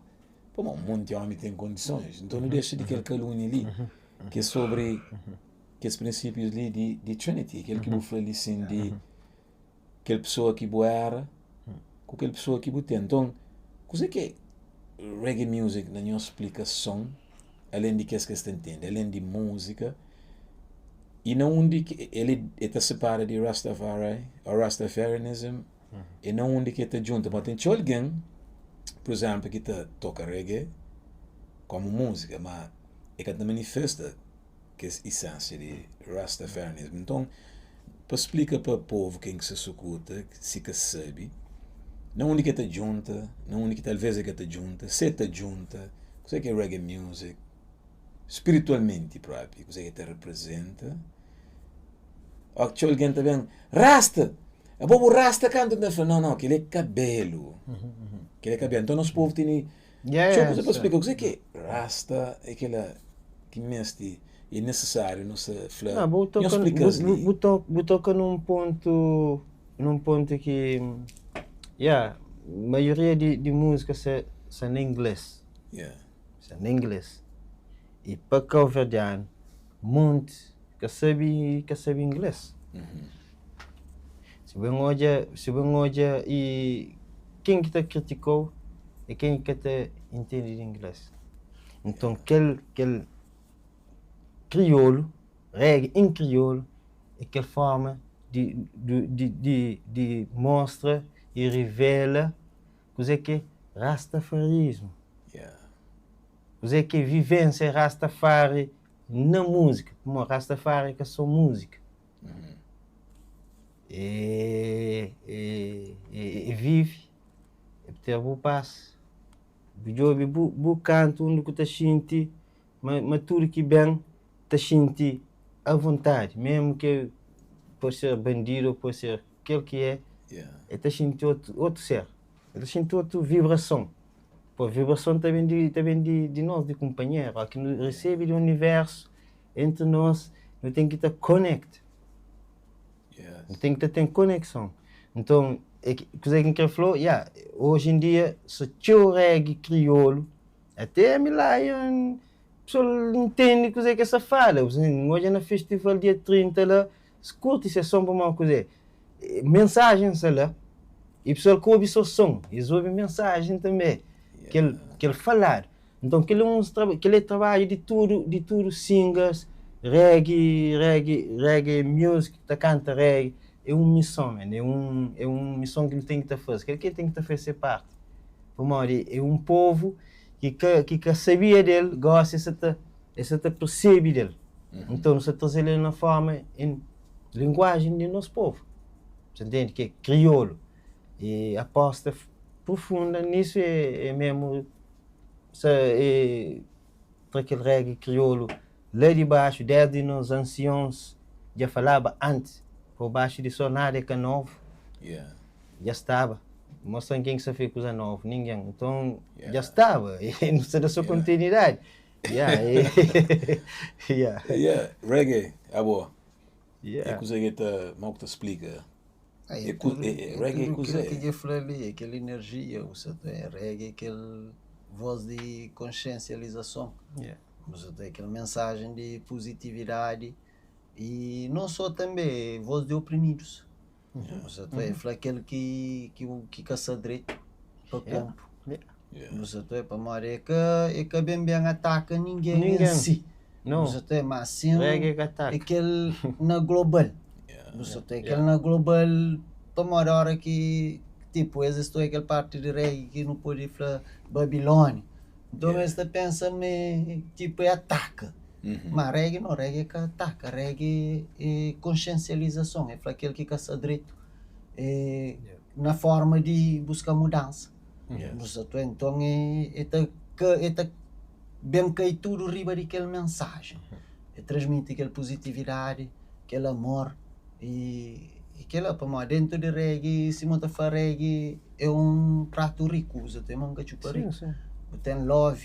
Pamodi un monti ómi ten kondisons. Nton nu dexa di kel kalúnia li, ki é sobri kes prinsípius li di, di Trinity, kel ki bu fla li sin di kel pesoa ki bu éra ku kel pesoa ki bu ten. Nton, kuzê ki é reggae music na nhos splikason, alén di kes ki es ta ntende, alén di múzika, i na undi ki el é ta separa di Rastafari ô Rastafarianism? É na undi ki el ta djunta. Pamodi ten txeu algen, pur izénplu, ki ta toka reggae kómu múzika, má el ka ta manifesta kes isénsia di rastafarianismu. Nton, pa splika pa povu ken ki sta sukuta, si ka sabe, na undi ki el ta djunta, na undi ki talvês el ka ta djunta, si el ta djunta, kuzê ki é reggae music spiritualmenti própi, kuzê ki el ta reprizenta. Ó, txeu algen ta ben, Rasta! Abo bu rasta kantu N ta fla, Nau, nau, kel-li é kabelu. Kel-li é kabelu. Nton, nos povu tene txeu kuza pa splika. Kuzê ki é rasta? É kela ki meste, é nisisáriu nu sa fla. Nau, bu Nhos toka, splika-s bu, li. bu, to, bu toka num pontu, num pontu ki, ya, maioria di, di múzika sa, sa na inglês. Yeah. Sa na inglês. I pa kauverdianu, monti ka sabe ka sabe inglês. Si ben odja, si ben odja i ken ki ta kritikau é ken ki ka ta intende di inglês. Nton kel kel kriolu, reggae en kriolu é kel forma di di di di mostra i rivela kuzê ki é rastafarismu. Kuzê ki é vivênsia rastafari na múzika, pamodi Rastafari é ka sô múzika, é é é vive, é ter bu pas, bu djobe bu bu kantu undi ku ta xinti ma ma tudu ki ben ta xinti avontadi, mesmu ke pode ser bandidu ou pode ser kel ki é, el ta xinti otu otu ser, el ta xinti otu vibrason. Pô, vibrason ta ben di, ta ben di, di nos, di kunpanheru. Ó ki nu resebe di universu, entri nos, nu ten ki ta konekta. Nu ten ki ta ten konekson. Nton, é ki, kuzê ki N krê fla-u, ya, oji en dia, sa txeu reggae kriolu, até mi Lion. Pessoal intende kuzê ki es ta fala. N odja na festival dia 30 la, es kurti se son pamodi kuzê? Mensajen sta la i pessoal ka obi só son, es obi mensajen tanbê kel kel faladu. Nton kel é un kel é trabadju di tudu di tudu singers reggae reggae reggae music ki ta kanta reggae é un mison man, é un é un mison ki nu ten ki ta faze. Kel ki ten ki ta faze se parti pamodi é un povu ki ka ki ka sabia del, gosi es sa ta es sa ta persebe del. Nton nu sa traze-l el na forma en linguajen di nos povu, sa ntende, ki é kriolu. E aposta profunda nisu é é mesmu sa é tra kel reggae kriolu la di baxu, desdi nos ansions dja falaba antis, pa baxu di sol nada é ka novu. Dja staba. Mostra-m ken ki sta fê kuza novu. Ningen. Nton, dja staba. E nu sta da so kontinuidadi. Yeah, yeah. Yeah, reggae, abo. É kuze ki ta, mau ki ta splika. É reggae é kuze? Kel ki dja fla li, é kel enerjia, bu sa ta, reggae é kel voz di konsiensializason. Bu sa ta, é kel mensajen di puzitividadi i non so tanbe é voz di oprimidus. Bu sa ta fla kel ki ki ka sta dretu pa konpu. Bu sa ta pamodi e ka e ka ben ben ataka ningen en si. Bu sa ta ma sin e kel na global. Bu sa ta kel na global pamodi ora ki tipo es es kel parti di reggae ki nu pode fla Babilonia. Nton es ta pensa ma é tipo é ataka. Ma reggae no, reggae ka ataka, reggae é konsiensializason, é fla kel ki ka sta dretu, é na forma di buska mudansa. Nton é ta é ta ben kai tudu riba di kel mensajen, é transmiti kel puzitividadi, kel amor i kila pamodi dentu di reggae, sima ta fla reggae é un pratu riku, bu ta ten katxupa riku, bu ten love,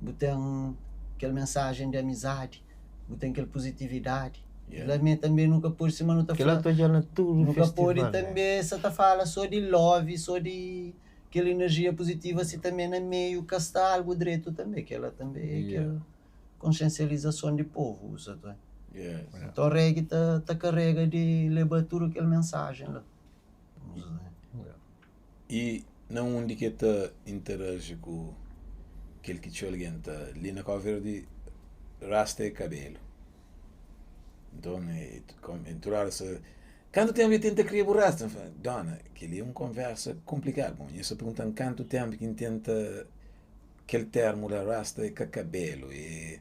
bu ten kel mensajen di amizadi, bu ten kel puzitividadi. La me tanbe nu ka pode, sima nu ta fla, nu ka pode tanbe sa ta fala so di love, so di kel enerjia puzitiva, si tanbe na meiu ka sta algu dretu tanbe, kela tanbe é kel konsiensializason di povu, bu sa ta. Nton reggae ta ta karega di leba tudu kel mensajen la. I na undi ki el ta interaji ku kel ki txeu algen ta li na Kau Verdi rasta é kabelu. Nton tudu óra sa kantu ténpu dja tenta kria bu rasta? N fla, dóna kel-li é un konversa konplikadu. Bon, nha sta pergunta-m kantu ténpu ki N tenta kel termu la rasta é ka kabelu é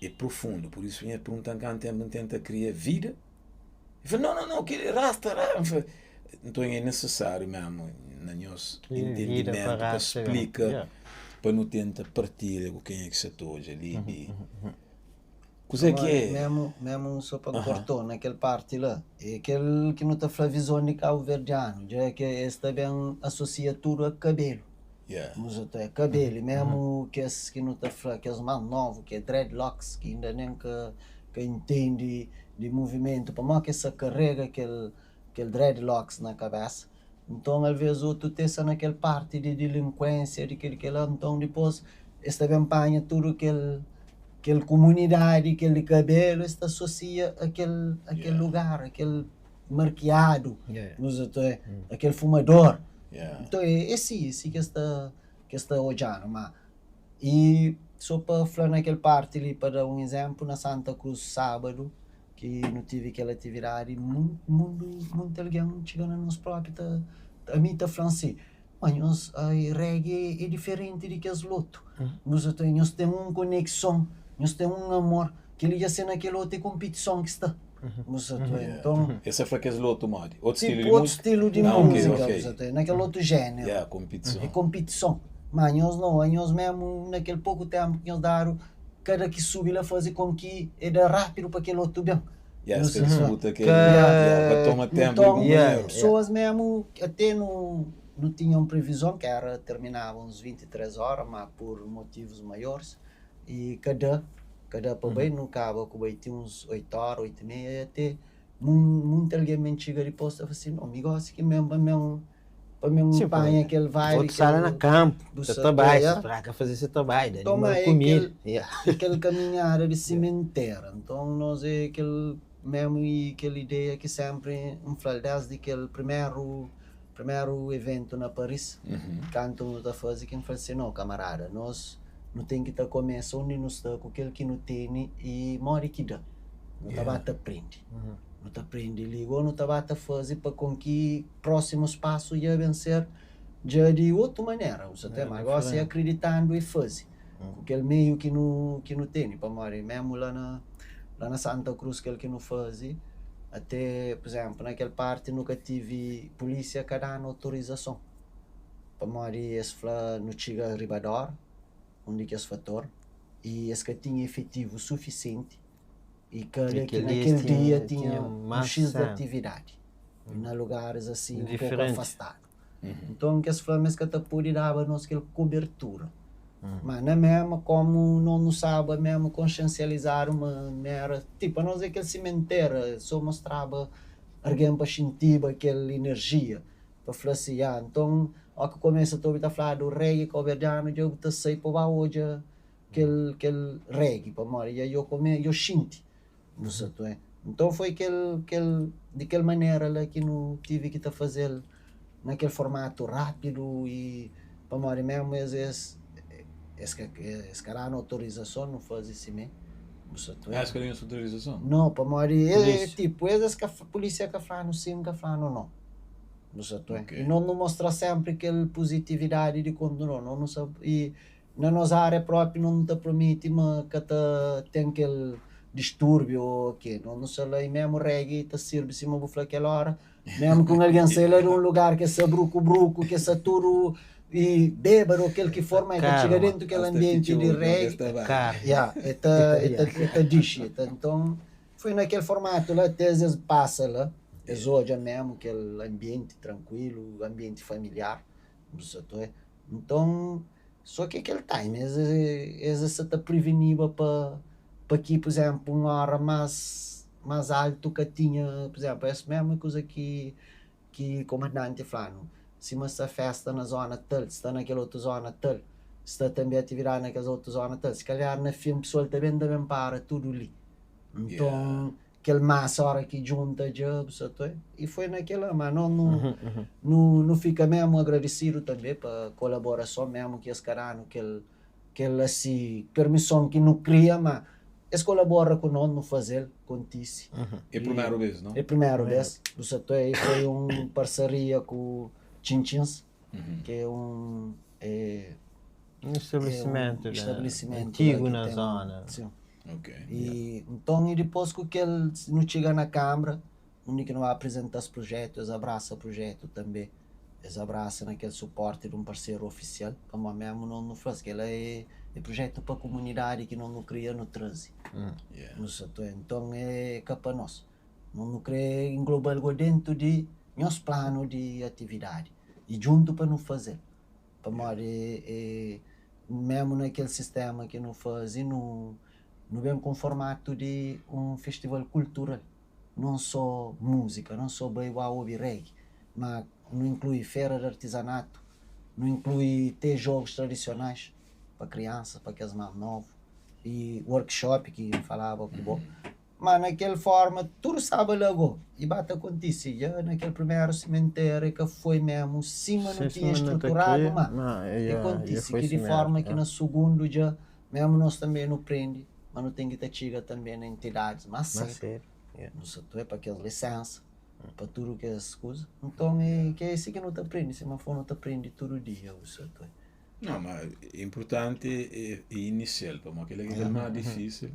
é profundu. Pur isu nha pergunta-m kantu ténpu N tenta kria vida. El fla, nau, nau, nau, kel rasta, rasta. N fla, nton é nesesáriu mésmu na nhos entendimentu pa splika, pa nu tenta partilha ku kenha ki sa ta odja li di kuzê ki é. Mésmu, mésmu sô pa N korta-u na kel parti la, é kel ki nu ta fla vizon di kabuverdianu, dja ki es ta ben asosia tudu a kabelu. Nos ta é kabelu, i mésmu kes ki nu ta fla kes más novu ki é dreadlocks ki inda nen ka ka intende di muvimentu pamodi ki es sa karega kel kel dreadlocks na kabesa nton alvês otu te sa na kel parti di dilinkuensia di kel kela nton dipôs es ta ben panha tudu kel kel kumunidadi kel di kabelu es ta asosia a kel a kel lugar a kel markiadu a kel fumador nton é si é si ki es ta ki es ta odja-nu ma I so pa fla na kel parti li, pa da un izénplu, na Santa Cruz sábadu ki nu tive kel atividadi, mundu, monti algen txiga na nos própi ta, ami ta fla-m si, ma nhos reggae é diferenti di kes lotu, nhos nhos ten un konekson, nhos ten un amor, kel-li dja se na kel otu é konpitison ki sta. Nton, Es ta fla kes lotu modi? Otu stilu di tipo otu múzika? stilu di Ah, ok, múzika, ok. bu sa ta, na kel otu jéneru. Yeah, konpitison. É konpitison. Ma nhos no, anhos mésmu na kel poku ténpu ki nhos dadu, kada ki subi la faze kon ki e da rápidu pa kel otu ben. Yeah, Bu es ta sa ta. disputa kel, Ka. yeah, pa toma ténpu di Nton, kunpanheru. pesoas mésmu, até nu nu tinha un previzon ki éra terminaba uns 23 óra, ma pur motivus maioris, i ka da. Ka da pa bai, nu kaba ku bai ti uns 8 óra, 8 i meia, i ate munti algen ben txiga dipôs ta fla si, no, mi gosi ki men pa men Pa mi Sim, panha kel vibe. Outro sala na campo, Bu sa sa trabalha, yeah. sa traga fazer seu trabalho, dá Toma uma é comida. aquele- Yeah. Aquele caminhada de cimenteira. Então nós é aquele mesmo e aquela ideia que sempre me fala desde aquele primeiro evento na Paris, canto nós tá fazer que me fala assim, não, camarada, nós não tem que estar começo onde nós está com aquele que não tem e more que dá. Não tá Yeah. bata aprende. Não tá aprende ligou, não tá bata fazer para com que próximos passos ia vencer já de outra maneira. Você tem, mas agora você acreditando e fazer. Com aquele meio que não tem, para morrer mesmo lá na Santa Cruz, aquele que não faz, até, por exemplo, naquela parte nunca tive polícia que dá autorização. Para morrer, esse fla no chega Ribador, onde que esse fator, e esse que tinha efetivo suficiente e que, E que aquele naquele dia dia tinha tinha um mais X de cena. atividade. E na lugares assim, um pouco Diferente. afastado. Então, que esse fla, mas que pude dava nos aquela cobertura. Mas na mesma, como não sabe mesmo consciencializar uma maneira, tipo, nós é aquele cimenteiro, só mostrava alguém para sentir aquela energia, para falar assim, ah, então, ao que começa a falar do reggae cabo-verdiano, eu te sei para hoje aquele reggae, para morrer, e aí eu come, eu senti, não sei, tu é. Então foi aquele, de aquela maneira lá que não tive que te fazer naquele formato rápido e para morrer mesmo, esse cara não autorização não faz isso mesmo. Não sei, tu é. Ah, escolhi a autorização? Não, para morrer, é Polícia. tipo, esse que a polícia que fala sim, que fala não. Não sei, tu é. Ok. E não mostra sempre aquela positividade de quando não sabe, e na nossa área própria não te permite mas que te tem aquele distúrbio ou que não sei lá, e mesmo reggae te serve se vou falar aquela hora, mesmo com alguém sei lá de um lugar que é bruco bruco, que é tudo e bêbado, aquele que for, mas Caro, chega dentro daquele Hasta ambiente de fichou, reggae. Caro. Yeah, eta dixe, eta, então foi naquele formato lá, até às vezes passa lá, eles olham mesmo aquele ambiente tranquilo, ambiente familiar, não sei, tu é. Então, só que aquele time, eles se te preveniva para que, por exemplo, uma hora mais alto que tinha, por exemplo, essa mesma coisa que comandante falando, se uma festa na zona tal, se está naquela outra zona tal, se está também atividade naquela outra zona tal, se calhar na filme pessoal também para tudo ali. Então, aquele massa hora que junta já, pessoal, e foi naquela, mas não fica mesmo agradecido também para colaboração mesmo que esse cara, aquele assim, permissão que não cria, mas eles colaboram com nós no fazer, contice. É a primeira vez, não? É a primeira vez. O setor aí foi uma parceria com o Chinchins, que é Um estabelecimento, é um né? estabelecimento antigo lá que na tem. zona. Sim. Ok. E, então, e depois que ele não chega na Câmara, onde que não vai apresentar os projetos, eles abraçam o projeto também. Eles abraçam naquele suporte de um parceiro oficial, como mesmo não faz, que ele é projeto para a comunidade que não cria no trânsito. No setor. Então é capa nós. Não quer englobar algo dentro de nosso plano de atividade. E junto para não fazer. Para morrer, é, mesmo naquele sistema que não faz, e não vem com formato de um festival cultural. Não só música, não só baiua ou reggae, mas não inclui feira de artesanato, não inclui ter jogos tradicionais para crianças, para aqueles mais novos, e workshop que falava que bom. Mas naquela forma, tudo sabe logo. E bate acontece. Já naquele primeiro cemitério que foi mesmo, cima não Sim, tinha sim, não tá estruturado, aqui, mas não, e já acontece foi que de assim forma mesmo, que é. no segundo já, mesmo nós também não prende, mas não tem que ter chega também na entidades mais Mais cedo. cedo, yeah. No setor é para aquelas licenças, para tudo que é as coisas. Então é que é isso que não te aprende, se não for não te aprende todo dia o setor. Não, mas é importante é inicial, para aquilo que é mais difícil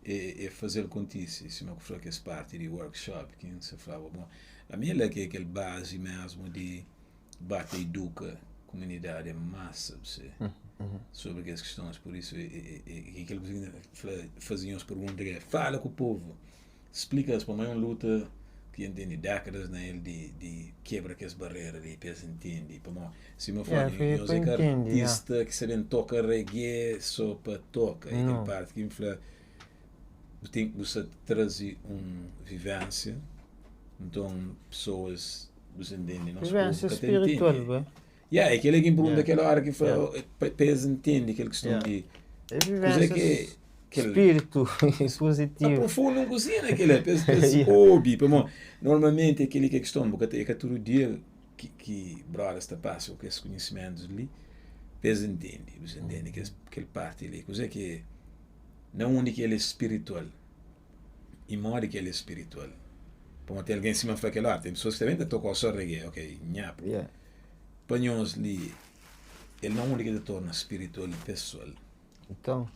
é fazer contice. Se eu falar que essa parte de workshop, que você falava, bom, a minha é que é aquele base mesmo de bater educa comunidade em massa, você, sobre as questões, por isso, é aquilo que faziam as perguntas, é, fala com o povo, explica para mim uma luta que entende décadas nele de quebra que as barreiras de pensa entende para mim se me fala Yeah, foi eu para sei que entende, yeah. artista que se toca reggae só para toca e aquela Não. parte que me fala tem que você trazer uma vivência, então pessoas Você entende? Nos Vivência povo ka ta spiritual, entende. bem. Yeah, é aquele que me pergunta Yeah. aquela hora que fala, Yeah. pa eles entendem aquela questão Yeah. de É coisa vivência que aquele espírito positivo. aprofunda um cozinha aquele, é pes Yeah. obi, pa mo, normalmente aquele que é questão, porque é que todo dia que brothers tá passa com esses conhecimentos ali, pes entende, você entende que aquele parte ali, coisa que não onde que ele é espiritual e mora que ele é espiritual. Para ter alguém em cima foi aquela, tem pessoas que também tá tocando só reggae, ok, nhapo. Yeah. Panhões ali, ele não onde que ele torna espiritual e pessoal. Então,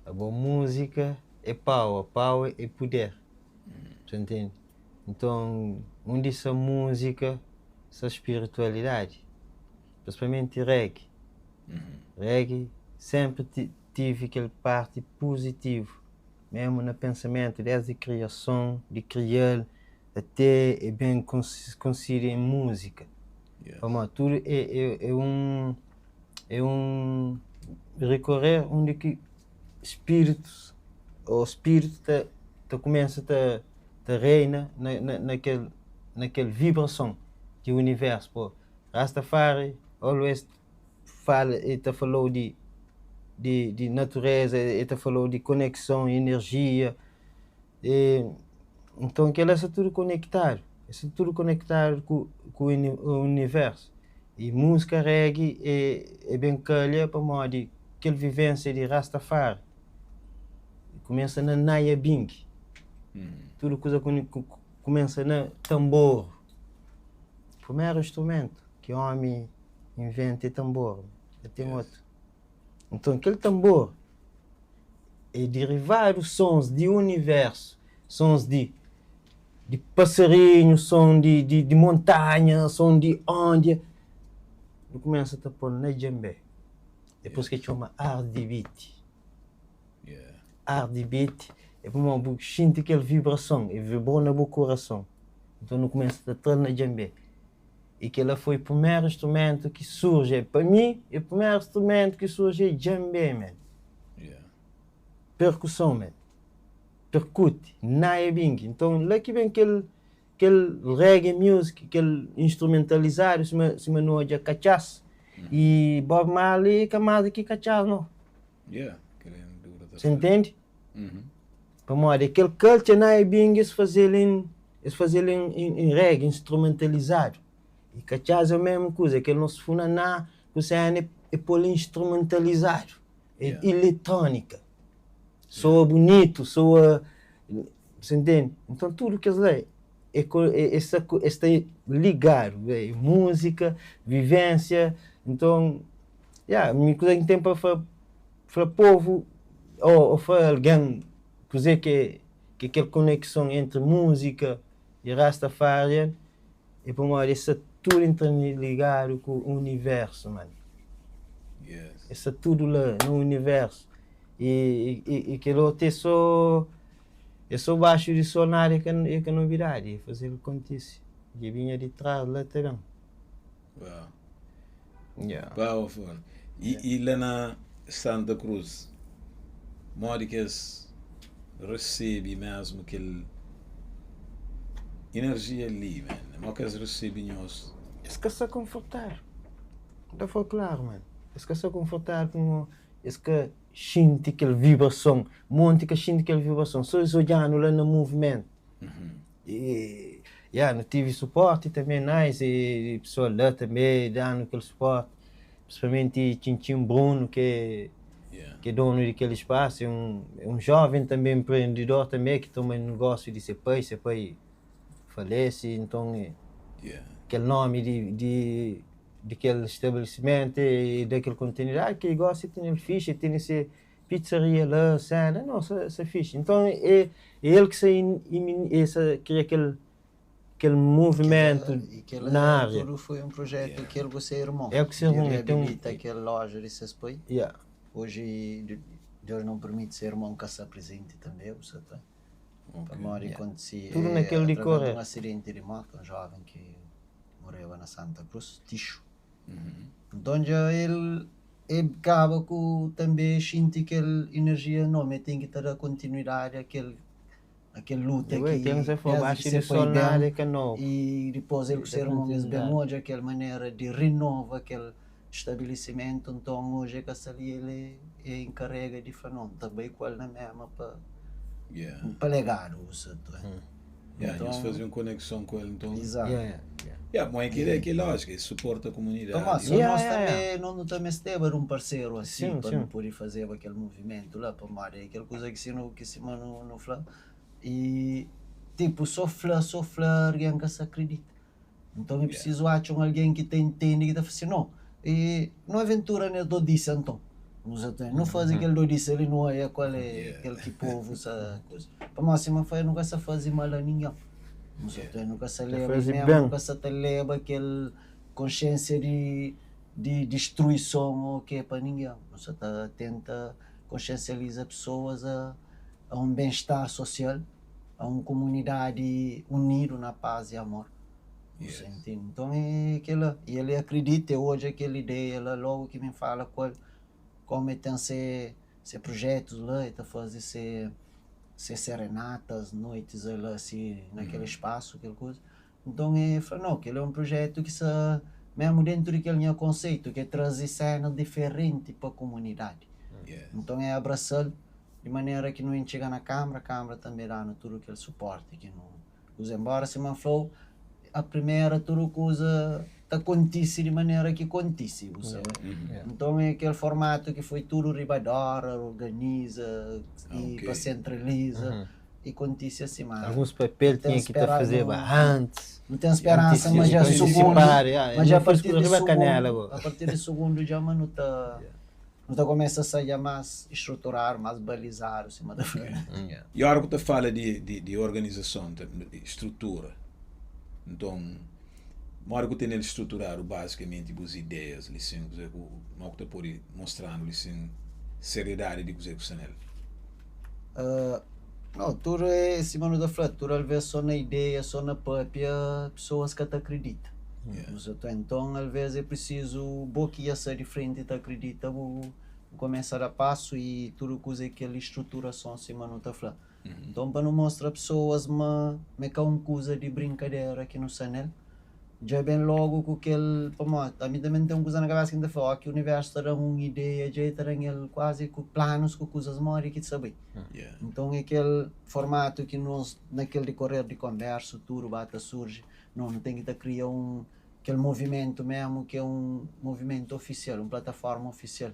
a boa música é power, power é poder. Você entende? Então, onde essa música, essa espiritualidade, principalmente reggae. Reggae sempre tive aquele parte positivo, mesmo no pensamento, desde a criação, de criar, até é bem conhecido em música. Yes. Vamos, tudo é um recorrer onde que espíritos ou espírito te começa a te reina naquele vibração do universo. Pô. Rastafari always fala e te falou de natureza, e te falou de conexão, energia. E, então aquilo é tudo conectado, é tudo conectado com o universo. E música reggae é bem calha para modo aquela vivência de Rastafari. Começa na Nyabinghi. Tudo coisa começa na tambor. Primeiro instrumento que o homem inventa é tambor. Tem outro. Então aquele tambor é derivado sons de universo, sons de passarinho, som de montanha, som de onda. E começa a pôr na djembe. Depois que chama art beat. Art beat é como uma sente aquela vibração, e vibrou no meu coração. Então não começa a entrar na djembe. E que ela foi o primeiro instrumento que surge. Para mim, o primeiro instrumento que surge é djembe, man. Percussão, man. Percute, nyabinghi. Então, lá que vem aquele reggae music, aquele instrumentalizado, se não é cachaça. E Bob Marley é mais que cachaça, não. Yeah. Querendo Você entende? Uhum. Vamos lá, aquele culture nyabinghi, eles fazer em reggae, instrumentalizado. E cachaça é a mesma coisa, aquele nosso funaná, que você é pôr instrumentalizado. É eletrônica. Soa bonito, soa. Você entende? Então tudo que é está ligado, é música, vivência. Então, yeah, minha coisa que tem para povo ou para alguém dizer que aquela conexão entre música e Rastafarian é para uma está tudo interligado com o universo, mano. Está tudo lá no universo. E que outro é só baixo de sonar é que novidade, é fazer o acontecer. E vinha de trás lá também. Wow. Powerful. E lá na Santa Cruz, modo que eles recebem mesmo aquele energia ali, man. Modo que eles recebem nós. Eles que se confortar. Então foi claro, mano. Eles que se confortar com eles que sente aquela vibração, monte que sente aquela vibração, só eles olhando lá no movimento. E, yeah, não tive suporte também, nice, e pessoa lá também dando aquele suporte, principalmente Tintim Bruno, que que é dono daquele espaço, é um jovem também empreendedor também, que toma negócio de ser pai, seu pai falece, então é, aquele nome de daquele estabelecimento e daquele continuidade que gosta tem fixe, tem esse pizzaria lá, cena, não, essa é fixe. Então é ele que se esse, cria aquele movimento E aquele na área. Tudo foi um projeto que ele você irmão. É o que seu irmão, De tem reabilita aquela loja de seus pai. Hoje Deus não permite ser irmão que está presente também, você tá. Para morrer acontecia Tudo naquele através decorrer. de um acidente de moto, um jovem que morreu na Santa Cruz, Ticho. Então já ele acaba com também sente aquela energia não, mas tem que ter a continuidade aquele Aquel luta Ué, ki ken se for desde ki baxu se di pai sol nada ben é ka nobu. i dipôs el ku se Ta irmon es ben kontinuidadi. odja kel manera di renova kel stabilisimentu, nton oji é ka sta li el é é enkarega di fla non, ta bai ku el na mema pa Yeah. pa legadu bu sa ta Yeah, nhos Nton faze un konekson ku el nton. Exato. Yeah, yeah. Yeah, bom, é que é que é lógico, é suporta a Pamodi comunidade. so Yeah, nos yeah, yeah. tanbe nos nu ta mesteba di un parseru asi Sim, pa nu sim. pode fazeba kel movimentu la, pamodi é kel kuza ki si nu ki sima nu nu fla i tipu so fla so fla argen ka sa kridita. Nton é Yeah. prisizu atxa un algen ki ta intende ki ta fla si no i nu aventura nes dodisa nton. Nu sa ta nu faze kel dodisa li nu oia kual é Yeah. kel ki povu sa kuza. Pamodi sima fla nu ka sa faze mal a ningen. Nu sa Yeah. ta nu ka sa Ta leba faze memu ben. nu ka sa ta leba kel konsiensia di di distruison o ke pa ningen. Nu sa ta tenta konsiencializa pesoas a a un ben-estar sosial, a un komunidadi unidu na paz i amor. Bu Yes. sa intende? Nton é kela. I el akridita, el odja kel ideia la logu ki mi fala ku el, komu el ten se se projetus la, el ta faze se se serenatas, noitis la si na kel spasu, kel kuza. Nton el fla, no, kel é un projetu ki sa memu dentu di kel nha konseitu, ki é traze senas diferenti pa komunidadi. Yes. Nton é abrasa-l di manera ki nu txiga na Kamara, Kamara tanbe da-nu tudu kel suporti ki nu kuza. Enbora sima N fla-u, a primera tudu kuza ta kontise di manera ki kontise, bu sabe. Yeah. Nton é kel formatu ki foi tudu riba d'ora, organiza i Ok. pa centraliza i kontise asi, ma Alguns papel nu ten tinha ki ta spera fazeba nu antis. nu ten speransa ma dja sugundu, Antisipar, yeah. ma dja a Nu faz partir kuza di riba sugundu, kanela go. a partir di sugundu dja ma nu ta nu ta kumesa a sa dja más estruturadu, más balizadu, sima ta fla. Yeah. I ora ku ta fala di, di, di organizason, di strutura, nton, modi ku ten el estruturadu bazikamenti bus ideias li sin, kuze ku mo ku ta pode mostrando li sin seriedade di kuze ku sta nel? No, tudu é, sima nu ta fla, tudu alvês só na ideia, só na papia, pesoas ka ta akredita. Yeah. Bu sa ta, nton alvês é prisizu bo ki ia sa di frenti ta akredita, bu bu kumesa da pasu i tudu kuza é kel estruturason sima nu ta fla. Nton pa nu mostra pesoas ma ma é ka un kuza di brinkadera ki nu sta nel, dja ben logu ku kel, pamodi ami tanbe N ten un kuza na kabesa ki N ta fla, ó ki universu ta da-m un ideia, dja el ta da-m el kuazi ku planus ku kuzas modi ki ta bai. Yeah. Nton é kel formatu ki nos na kel dikorer di konbersu tudu ba ta surji, no, nu ten ki ta kria un kel movimentu memu ki é un movimentu ofisial, un plataforma ofisial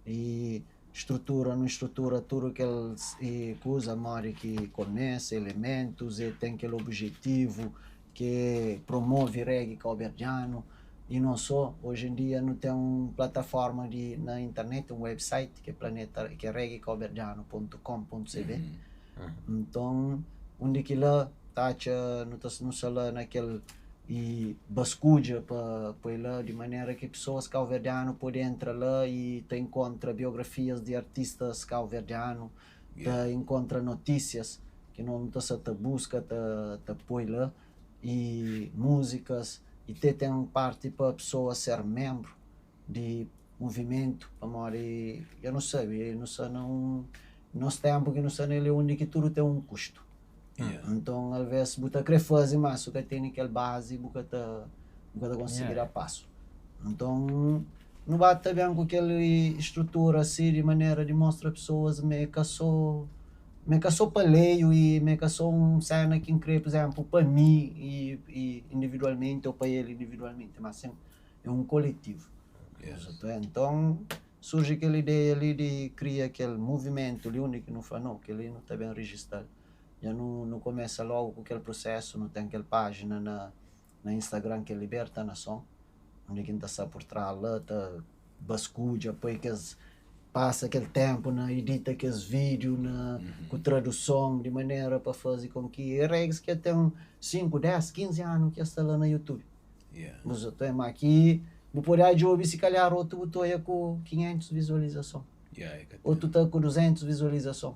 i estrutura, nu estrutura tudu kel i kuza modi ki kumesa, elementus, e ten kel objetivu ki é promove reggae kauberdianu i non só. Oji en dia nu ten un plataforma di na internet, un website ki é planeta ki é reggaekauberdianu.com.cb. Nton undi ki la ta atxa nu ta nu sta la na kel i baskudja pa poi la di manera ki pesoas kauverdianu pode entra la i ta enkontra biografias di artistas kauverdianu, ta enkontra notísias ki nu ta sa ta buska ta ta poi la i múzikas i te ten parti pa pesoas ser membru di movimentu, pamodi eu nu sabe, nu sta na un nos tempu ki nu sta nel é undi ki tudu ten un kustu. Yeah. Nton alvês bu ta kre faze, mas su ka tene kel base bu ka ta konsigi Yeah. da pasu. Nton nu bate ben ku kel estrutura asi di manera di mostra pesoas ma é ka só ma é ka só pa leio i ma é ka só un sena ki N kre, por exemplo, pa mi i individualmente ou pa el individualmente, mas sim é un koletivu. Yes. Nton surge kel ideia li di kria kel movimentu li undi ki nu fla no, kel li nu ta ben registra-l. Já nu nu kumesa logu ku kel prosesu, nu ten kel pájina na na Instagram ki é Liberta Nação, undi ki N ta sta por trás la ta baskudja, poi kes pasa kel tempu na edita kes vídiu na ku traduson di manera pa faze com ki reggae ki ten 5, 10, 15 anu ki sta la na YouTube. Yeah. Bu sa ta ma ki bu pode obi se calhar outro bu toia ku 500 visualização. Yeah, é ka Outro tá com 200 visualização.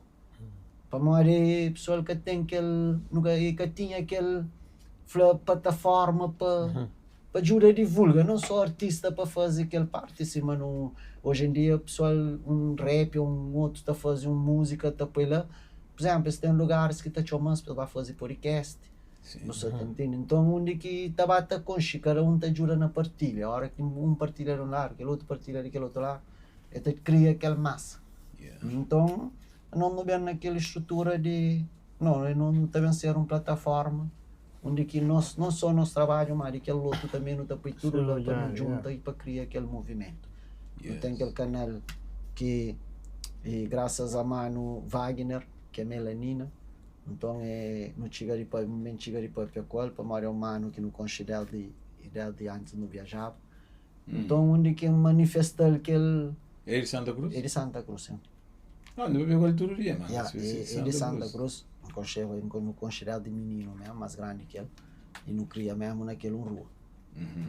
Pamodi pessoal que tem aquele nunca e que tinha aquele fla plataforma para para ajuda a divulgar, não só artista para fazer aquele parte, assim, mas não, hoje em dia pessoal um rap ou um outro está a fazer uma música, tá põe lá, o Por exemplo, es ten lugares ki ta txoma-s pa ba faze podcast, bu sa ta ntende? Nton, undi ki ta ba ta konxe, kada un ta djuda na partilha. Óra ki un partilha di un ladu, kel otu partilha di kel otu ladu, el ta kria kel masa. Nton, nos nu ben na kel strutura di, no, no ta ben ser un plataforma undi ki nos, non só nos trabadju, ma di kel otu tanbe nu ta poi tudu la pa nu djunta i pa kria kel movimentu. Nu ten kel kanal ki grasas a manu Wagner, ki é melanina, nton é nu txiga di papia, nu ben txiga di papia ku el pamodi é un manu ki nu konxe desdi desdi antis nu viajaba. Nton undi ki N manifesta-l kel. É di Santa Cruz? É di Santa Cruz, sin. Ah, nu papia ku el tudu dia, manu. Ya, é di Santa Cruz. N konxeba, nu konxe desdi mininu mesmu, más grandi ki el, i nu kria mesmu na kel un rua.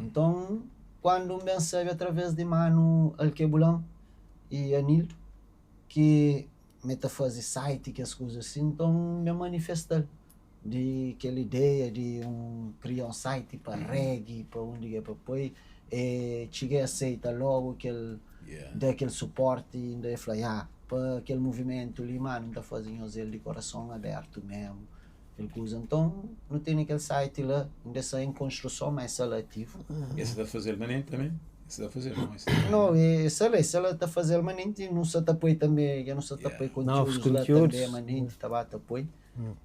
Nton, kuandu N ben sabe através di manu Alkebulan i Anildo ki me ta faze site kes kuza asin, nton N ben manifesta-l di kel ideia di un kria un site pa reggae, pa undi ki é pa poi, e txiga e aseita logu kel da kel suporti, inda e fla, ya, pa kel muvimentu li, manu, N ta faze nhos el di korason abertu mesmu. Kel kuza. Nton, nu tene kel site la, inda sta en konstruson, ma e sta la ativu. E sa ta faze-l manenti tanbe? E sa ta faze-l ma e sta. No, e sta la, e sta la ta faze-l manenti, nu sa ta poi tanbe, dja nu sa ta poi kontiúdus la tanbe manenti, ta ba ta poi.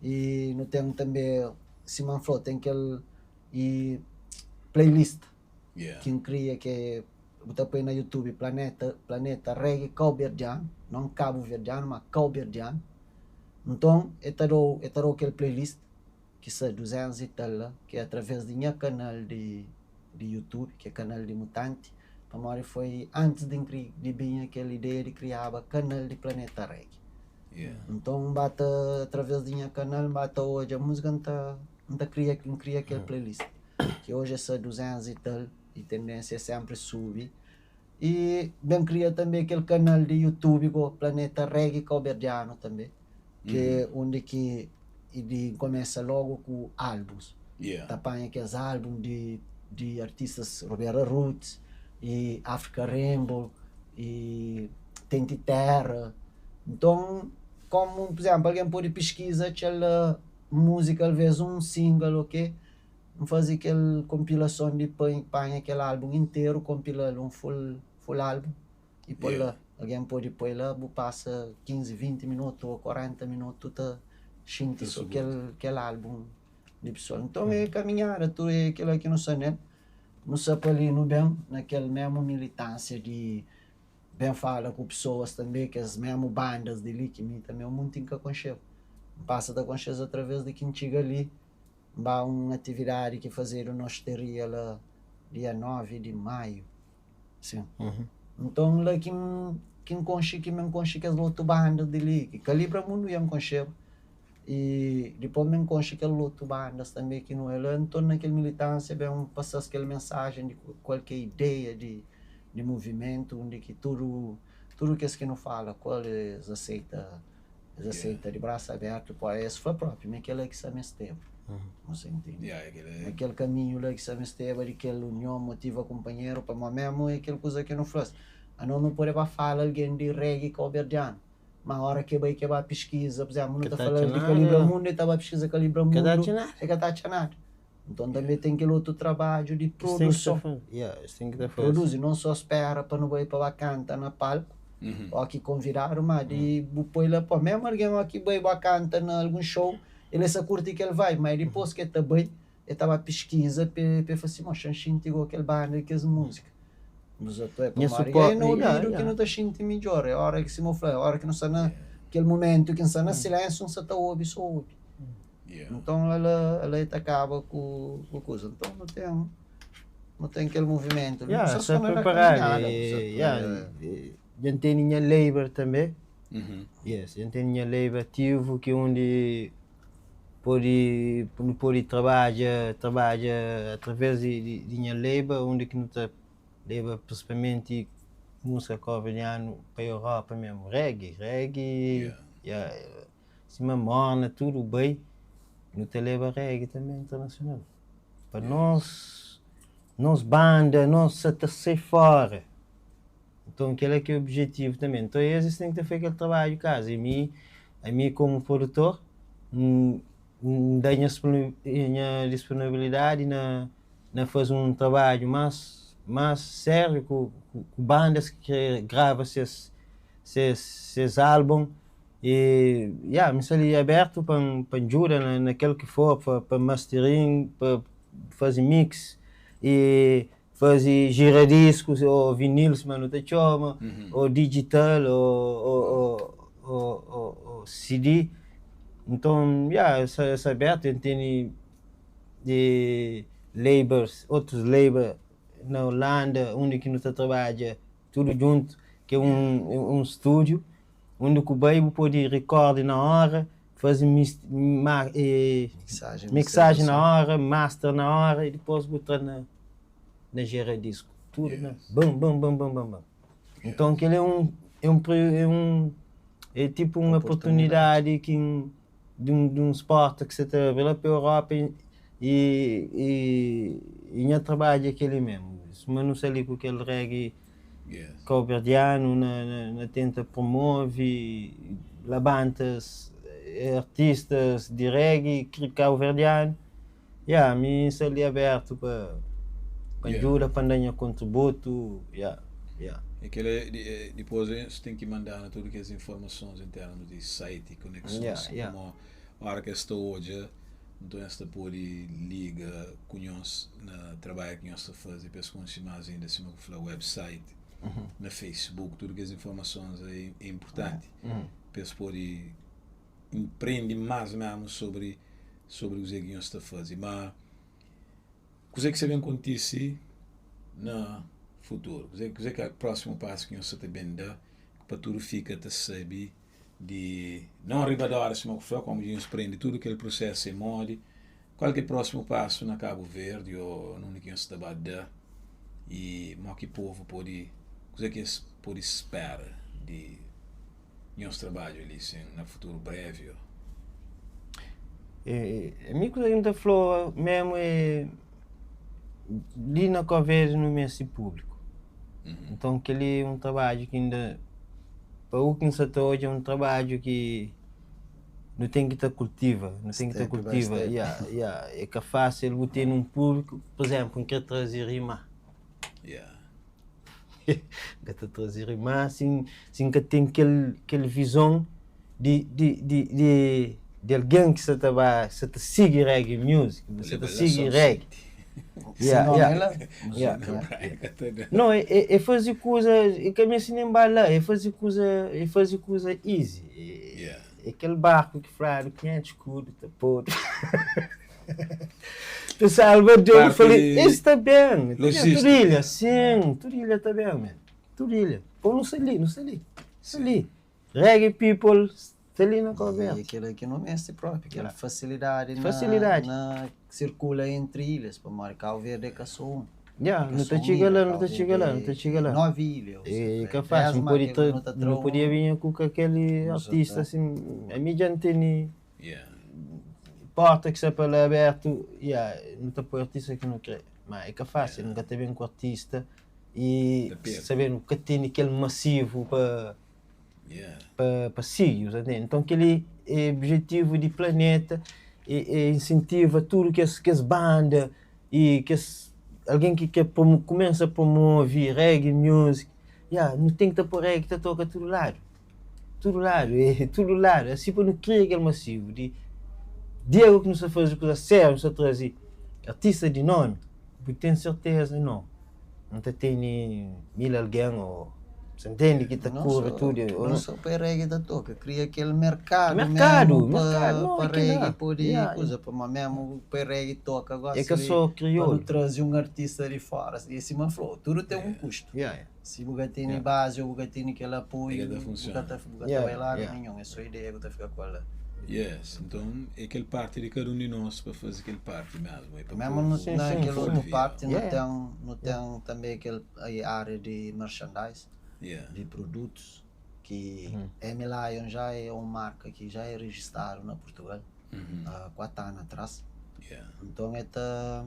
I nu ten tanbe, sima N fla-u, ten kel i playlist ki N kria ki é, bu ta poi na youtube Planeta, Planeta Reggae Kauberdianu, non Kabuverdianu, ma Kauberdianu. Nton e ta dou e ta dou kel playlist ki sta 200 i tal la ki é através di nha kanal di di youtube ki é kanal di mutanti pamodi foi antis di N kri di binha kel ideia di kriaba kanal di planeta reggae nton N ba ta através di nha kanal N ba ta odja musika N ta N ta kria N kria kel playlist ki oji é sta 200 i tal i tendensia é senpri subi. E ben kria tanbe kel kanal di youtube go Planeta Reggae Kauberdianu tanbe ki é undi ki di kumesa logu ku álbuns ta panha kes álbum di di artistas Rubera Roots e Africa Rainbow e Tenti Terra nton komu pur izénplu algen pode piskiza txal múzika alvês un single o ke N faze kel konpilason di panha kel albun interu, konpila-l un full full albun i pô-l la. Algen pode poi la, bu pasa 15, 20 minutu ô 40 minutu ta xinti so kel kel albun di pesoa. Nton é kaminhada, tudu é kila ki nu sta nel. Nu sta pa li nu ben na kel mésmu militánsia di ben fala ku pesoas tanbe, kes mésmu bandas di li ki mi tanbe un monti N ka konxeba. N pasa ta konxe-s através di ki N txiga li. N ba un atividadi ki fazedu na osteria la dia 9 di maiu, sin. Nton la ki N ki N konxe ki mi N konxe kes otu bandas di li, ki Kalibra Mundu dja N konxeba, i dipôs mi N konxe kel otu bandas tanbe ki nu é la. Nton na kel militansia ben pasa-s kel mensajen di kualke ideia di di muvimentu undi ki tudu tudu kes ki nu fala ku el es aseita. Es aseita di brasu abertu, poi es fla propi ma é kel-la ki sa mesteba. Você ntende? Ma kel kaminhu la ki sa mesteba di kel union, motiva kunpanheru, pamodi mésmu é kel kuza ki nu fla-s, anos nu pode ba fala algen di reggae kauberdianu, ma óra ki e bai ki e ba piskiza, pur izénplu, nu ta fala-l di Kalibra Mundu, e ta ba piskiza Kalibra Mundu, e ka ta atxa nada. Nton tanbe ten kel otu trabadju di produson. Produzi, non so spera pa nu bai pa ba kanta na palku o ki konvidadu, ma di bu poi la pa mesmu algen o ki bai ba kanta na algun show, el e sa kurti kel vibe, ma dipos ki e ta bai, e ta ba piskiza pa e fla si, moxa, N xinti go kel banda di kes múzika. Nos otu é pamodi é na obidu ki nu ta xinti midjor, é ora ki sima bu fla, ora ki nu sta na kel mumentu ki N sta na silensiu, N sa ta obi so obi. Nton ala ala e ta kaba ku ku kuza. Nton nu ten nu ten kel muvimentu li. Ya, Sa sta so na preparadu. kaminhada E, bu sa ya, ta e, dja N tene nha label tanbe. Yes, dja N tene nha label ativu ki undi pode nu pode trabadja trabadja atraves di di di nha label undi ki nu ta leba prinsipalmenti músika kabuverdianu pa Europa mesmu. Reggae, reggae, ya. Sima morna tudu bai, nu ta leba reggae tanbe internasional. Pa nos, nos banda, nos sa ta sai fora. Nton kela ki é objetivu tanbe. Nton es, es ten ki ta fai kel trabadju kaza. I mi, Ami komu produtor, N N da nha nha disponibilidadi na na faze un trabadju más más sériu ku ku bandas ki kre grava ses ses ses álbum e ya mi sta li abertu pa N pa N djuda na na kel ki for pa pa mastering pa faze mix e faze gira diskus o vinil sima nu ta txoma o digital o o o CD nton ya sta abertu N tene labels otus label na Holanda undi ki nu ta trabadja tudu djuntu ki é un studiu undi ku bai bu pode record na ora faze mixagem na hora, master na hora e dipôs bu tra na na gera disku. Tudu na bam bam bam bam bam bam. Nton kel é un é un é un é tipu un oportunidadi ki N di un di un sporta ki sa ta abri la pa Europa e e e nha trabadju é kel-li mésmu. Suma nu sta li ku kel reggae Kauberdianu na na tenta promove, labanta artistas di reggae kauverdianu. Ya, mi sta li abertu pa pa djuda, pa N da nha kontributu, ya, ya. E kel dipôs es ten ki manda-nu tudu kes informasons en termus di site i koneksons, pamodi óra ki es ta odja Nton es ta pode liga ku nhos na trabadju ki nhos ta faze pa es konxe más inda, sima ku fla website, na Facebook, tudu kes informasons é inpurtanti pa es pode prende más mésmu sobri sobri kuzê ki nhos ta faze. Má kuzê ki sta ben kontise na futuru? Kuzê kuzê ki é prósimu pasu ki nhos sta ta ben da pa tudu fika ta sabe di non riba d'óra sima ku fla, komu dja nhos prende tudu kel prusésu é modi, kual ki é prósimu pasu na Kabu Verdi ô na undi ki nhos sta ba da i mo ki povu pode, kuzê ki es pode spera di nhos trabadju li sin na futuru brévi ô. Ami kuza ki N ta fla mésmu é li na Kau Verdi nu meste públiku. Nton kel-li é un trabadju ki inda Pa u ki N sa ta odja un trabadju ki nu ten ki ta kultiva, nu ten ki ta kultiva, ya, ya, é ka fásil bu ten un públiku, pur izénplu, N kre traze rima, N ka ta traze rima si si N ka ten kel kel vizon di di di di di algen ki sa ta ba sa ta sigi reggae music, sa ta sigi reggae. No, é faze kuza, é ka meste nen ba la, é faze kuza, é faze kuza easy. É kel barku ki fladu 500 skudu ta podu. Pessoal ba deu, eu falei, esse tá bem, tudo ilha, sim, tudo ilha tá bem, man. Tudo ilha. Pô, não sei ali, não sei ali, sei ali. Reggae people sta li na Cabo Verde. E kel ki nu meste propi, kel fasilidadi na, Fasilidadi. na sirkula entri ilhas, pamodi Cabo Verde é ka so un. Ya, Ka nu so ta un txiga ilha, la, nu Cabo ta txiga Verde la, nu ta é txiga la. 9 ilha, ou E seja, ka é fásil, 10 nu ma pode kel tra, nu ta tra nu podia un. binha ku kakeli artista Exata. asin, ami dja N tene porta ki sta pa la abertu, ya, nu ta poi artista ki nu kre. Ma é ka fásil, nu ka ta ben ku artista e sabe, nu ka tene kel masivu pa pa pa sigi, bu ta ntende? Nton kel-li é objetivu di Planeta, é é insentiva tudu kes kes banda y kes algen ki ke kumesa promove reggae music, ya, nu ten ki ta poi reggae ta toka tudu ladu, tudu ladu, e tudu ladu, asi pa nu kria kel masivu di dia ki nu sta faze kuza sériu, nu sta traze artista di nomi, bu ten serteza no. N ta tene 1000 algen ô sa ntende ki ta kore tudu ô Não só pa reggae ta toka, kria kel merkadu Merkadu, mesmu pa merkadu, não pa é reggae kila pode yeah kuza, pamodi mesmu pa reggae toka É gosi ka li só pa nu kriolu. traze un artista di fora, e sima N fla-u, tudu ten un kustu. Yeah Si bu ka tene yeah bazi ô bu ka tene kel É apoiu, ka ta bu ka funsiona. ta bu ka ta yeah bai ladu yeah ninhun, é só ideia ku ta fika ku el la. Yes, nton é kel parti di kada un di nos pa faze kel parti mesmu, é pa Mesmu nu povu Sim, na sim, kel sim. otu obi. parti nu Yeah ten nu yeah ten tanbe kel ária di merchandise, Yeah. di produtus, ki M Lion já é un marka ki já é registadu na Purtugal há 4 anu atrás. Yeah. Nton é ta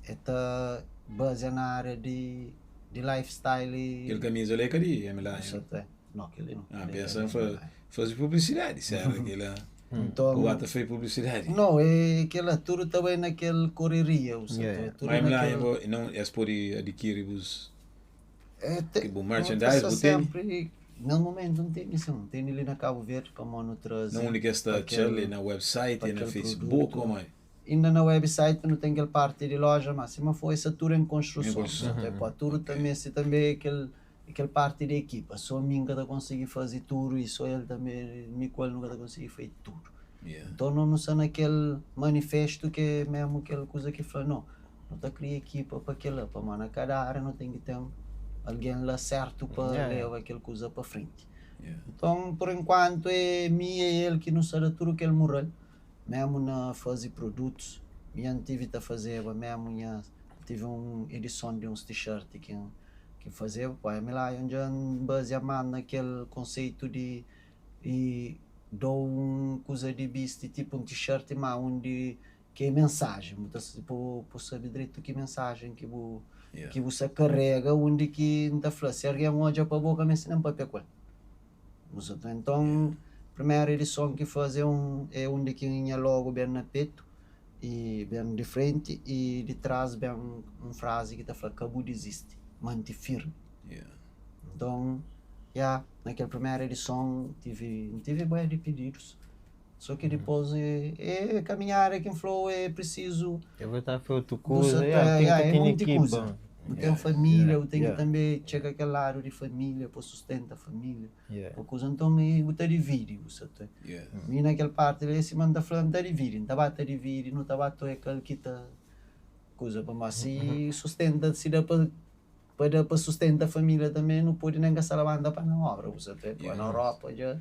é ta bazia na ária di di lifestyle Kel i kamiza li é ka di M Lion. Exato. Não, aquele não. Ah, Aquele pensa é fa fazer publicidade, se era aquela. Então, O ato fez publicidade. não, é aquela tudo também naquele correria, o setor, Yeah. é tudo Mas lá, naquele... eu vou, não, eles podem adquirir os É, te, Tipo, não, merchandise, tá o tem? sempre, no momento não tem isso, não tem ali na Cabo Verde para mão no trazer. Não única está Aquele- ali na website, na aquele Facebook, produto. como é? Ainda na website não tem aquela parte de loja, mas se não foi essa tudo em construção. Em construção. Uhum. Tipo, a tudo também, se também aquele aquela parte da equipa, só mim que consegui fazer tudo e só ele também, Miquel nunca consegui fazer tudo. Yeah. Então não está naquele manifesto que é mesmo aquela coisa que fala, não, não está criar equipa para aquela, para mano, cada área não tem que ter alguém lá certo para Yeah, yeah. levar aquela coisa para frente. Yeah. Então, por enquanto, é mim e ele que não sabe tudo que ele moral, mesmo na fazer produtos, minha tive a fazer, mesmo minha, tive uma edição de uns t-shirt que que fazer, pá, é lá onde eu baseia mais naquele conceito de e dou um coisa de beast, tipo um t-shirt, mas onde que é mensagem, então, tipo, por saber direito que mensagem que vou Yeah. que você carrega onde que não tá falando, se alguém olha para a boca, mas não papel com ele. Você tá- Então, primeira edição que fazer um, é onde que tinha logo bem na peito e bem de frente e de trás bem uma frase que tá falando, acabou de existir, mante firme. Yeah. Então, yeah, naquela primeira edição tive, tive bué de pedidos. Só que depois é, é caminhar aqui em Flow é preciso Eu vou estar a fazer outra você coisa, tá- yeah, tem yeah, que é ter muita equipa. coisa. Eu tenho família, eu tenho yeah. que também chegar aquele lado de família, para sustentar a família. Yeah. Por coisa, então, eu te divide, você tem. Yeah. E naquela parte, ele se manda falando, te divide, não tá te divide, não tá é aquele que tá coisa para mas se sustenta, se dá para para para sustentar a família também, não pode nem gastar a banda para na obra, você tem. Yeah. Na Europa já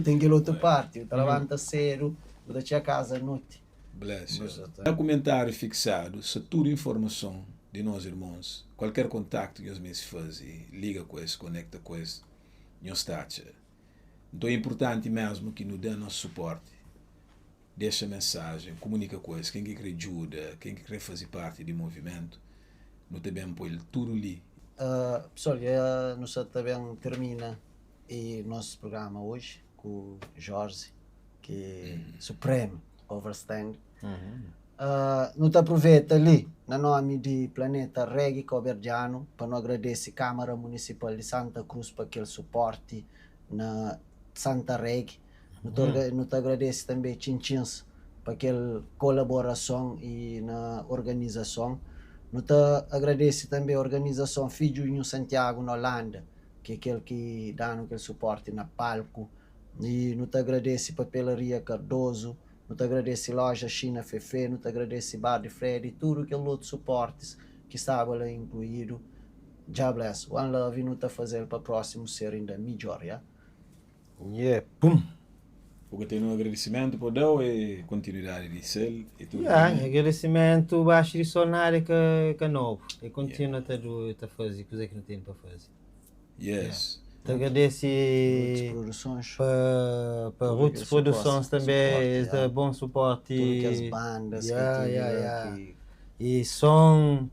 tem aquela outra parte, eu te levanta cedo, vou te a casa à noite. Bless you. Você tem. No comentário fixado, se tudo informação de nós irmãos, qualquer contacto que os meus fazem, liga com esse, conecta com esse, nós está. Então é importante mesmo que nos dê nosso suporte. Deixa mensagem, comunica com eles, quem que quer ajuda, quem que quer fazer parte do movimento, nós também põe tudo ali. Pessoal, já nós também termina e nosso programa hoje com o Jorge, que é Supremo Overstand. Nós aproveita ali, na nome de Planeta Reggae Coberdiano, para não agradecer a Câmara Municipal de Santa Cruz para aquele suporte na Santa Reggae. Nós agradece também Chinchins para aquela colaboração e na organização. Nós agradece também a organização Filho Nho Santiago na Holanda, que é aquele que dá aquele suporte na palco. E nós agradece Papelaria Cardoso, nós agradece Loja China Fefe, nós agradece Bar de Fred e tudo aquele outro suportes que estava lá incluído. Já bless. One love e nós tá fazer para o próximo ser ainda melhor, yeah? Yeah, pum. Porque tem um agradecimento por Deus e continuidade de ser e tudo. Yeah, agradecimento baixo de sonar que é novo. E continua a fazer coisa que não tem para fazer. Yes. Te agradeço Roots Produções, para Tudo Roots aquele Produções suporte, também, suporte, esse yeah. bom suporte. tudo que as bandas Yeah, que tive yeah, lá, yeah. que E som,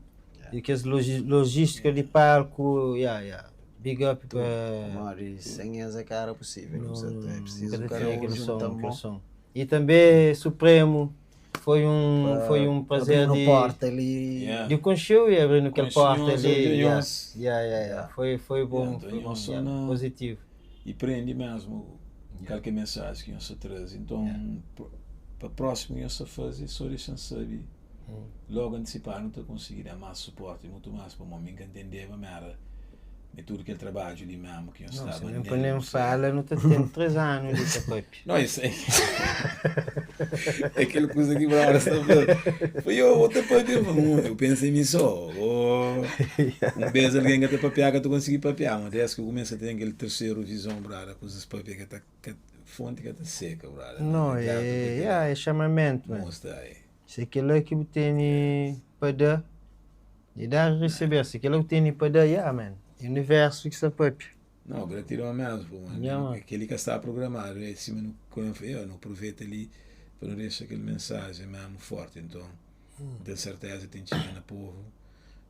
e que as logística de palco, yeah, yeah. Big up para. Mori, sem essa cara possível, Não, você é preciso nunca o cara tinha aquele juntar som, mão aquele som. E também Supremo, foi um prazer abrindo de, porta ali. Yeah. de conhecer e abrindo aquela Conheci porta uns, ali. abriu Yeah. uns. Yeah, yeah, yeah. Foi bom, Yeah, então foi bom, eu sou yeah, positivo. E prende mesmo qualquer mensagem que eu só traz. Então, para o próximo eu só fazer, só deixa saber. Logo antecipar, não estou conseguindo dar mais suporte, muito mais para o momento que entender, mas era de tudo aquele trabalho ali mesmo que eu Não, estava. se nele, nem não sei. fala, não está tendo 3 anos de tapapi. Não, isso é. É aquela coisa que brava está falando. Foi eu, vou te papiar. Eu penso em mim só. Oh, um beijo alguém que te papiar, que tu consegui papiar. Mas desde que eu começo a ter aquele terceiro visão, brada, coisas papiar que tá, que fonte que tá seca, brada. Não, é, yeah, é chamamento, mano. Mostra aí. Se aquilo que tem para dar, e dar e receber. Se aquilo que tem para dar, yeah, man. O universo que se papia. Não, gratidão mesmo, pô, mano. Yeah, mano. Aquele que está programado, é, cima no, eu não aproveito ali para não deixar aquela mensagem mesmo forte. Então, tenho certeza que tem que chegar no povo.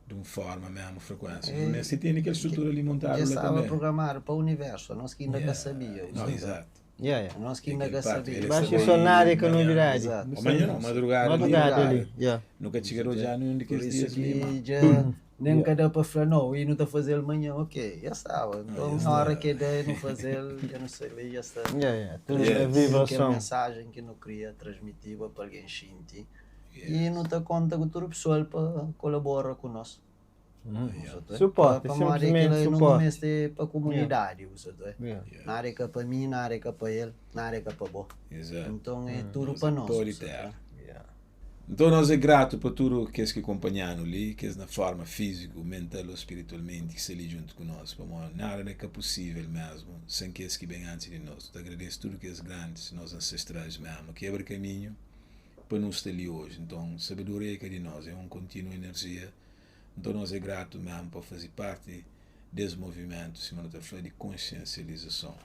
Di un forma mesmu frekuensia. Nu meste tene kel strutura li montadu Dja la staba tanbe. programadu pa universu, anos ki inda ka Yeah. sabia. Não, exato. Yeah, yeah. Anos ki inda Aquele ka parte, sabia. ele Baixo está sol bem nada é que manhã. novidade. Exato. Ou manhã não, madrugada ali. Madrugada ali. Yeah. Nunca chegarou já nenhum Por daqueles isso dias ali, que mano. já nem que dá para falar, não, e não está fazendo amanhã, ok, já estava. Então, já na hora está. que der, não fazer, já não sei, ali já está. Yeah, yeah. Tudo Yes. na Que é a vibração. mensagem que não queria transmitir para alguém sentir. E não está conta com todo o pessoal para colaborar conosco. Suporte, Para simplesmente Não suporte. começa para a comunidade, você tá? Yeah. Na área que é para mim, na área que é para ele, na área que é para você. Exato. Então é tudo para nós. Pode você ter. tá? Yeah. Então nós é grato para tudo que que acompanharam ali, que na forma físico, mental ou espiritualmente, que se ali junto conosco. Para nada é que é possível mesmo, sem que que bem antes de nós. Te agradeço tudo que és grandes, nossos ancestrais mesmo, que abre caminho para nos estar ali hoje. Então, sabedoria que é de nós, é uma contínua energia. Então nós é grato mesmo para fazer parte desse movimento, se não falando de consciencialização.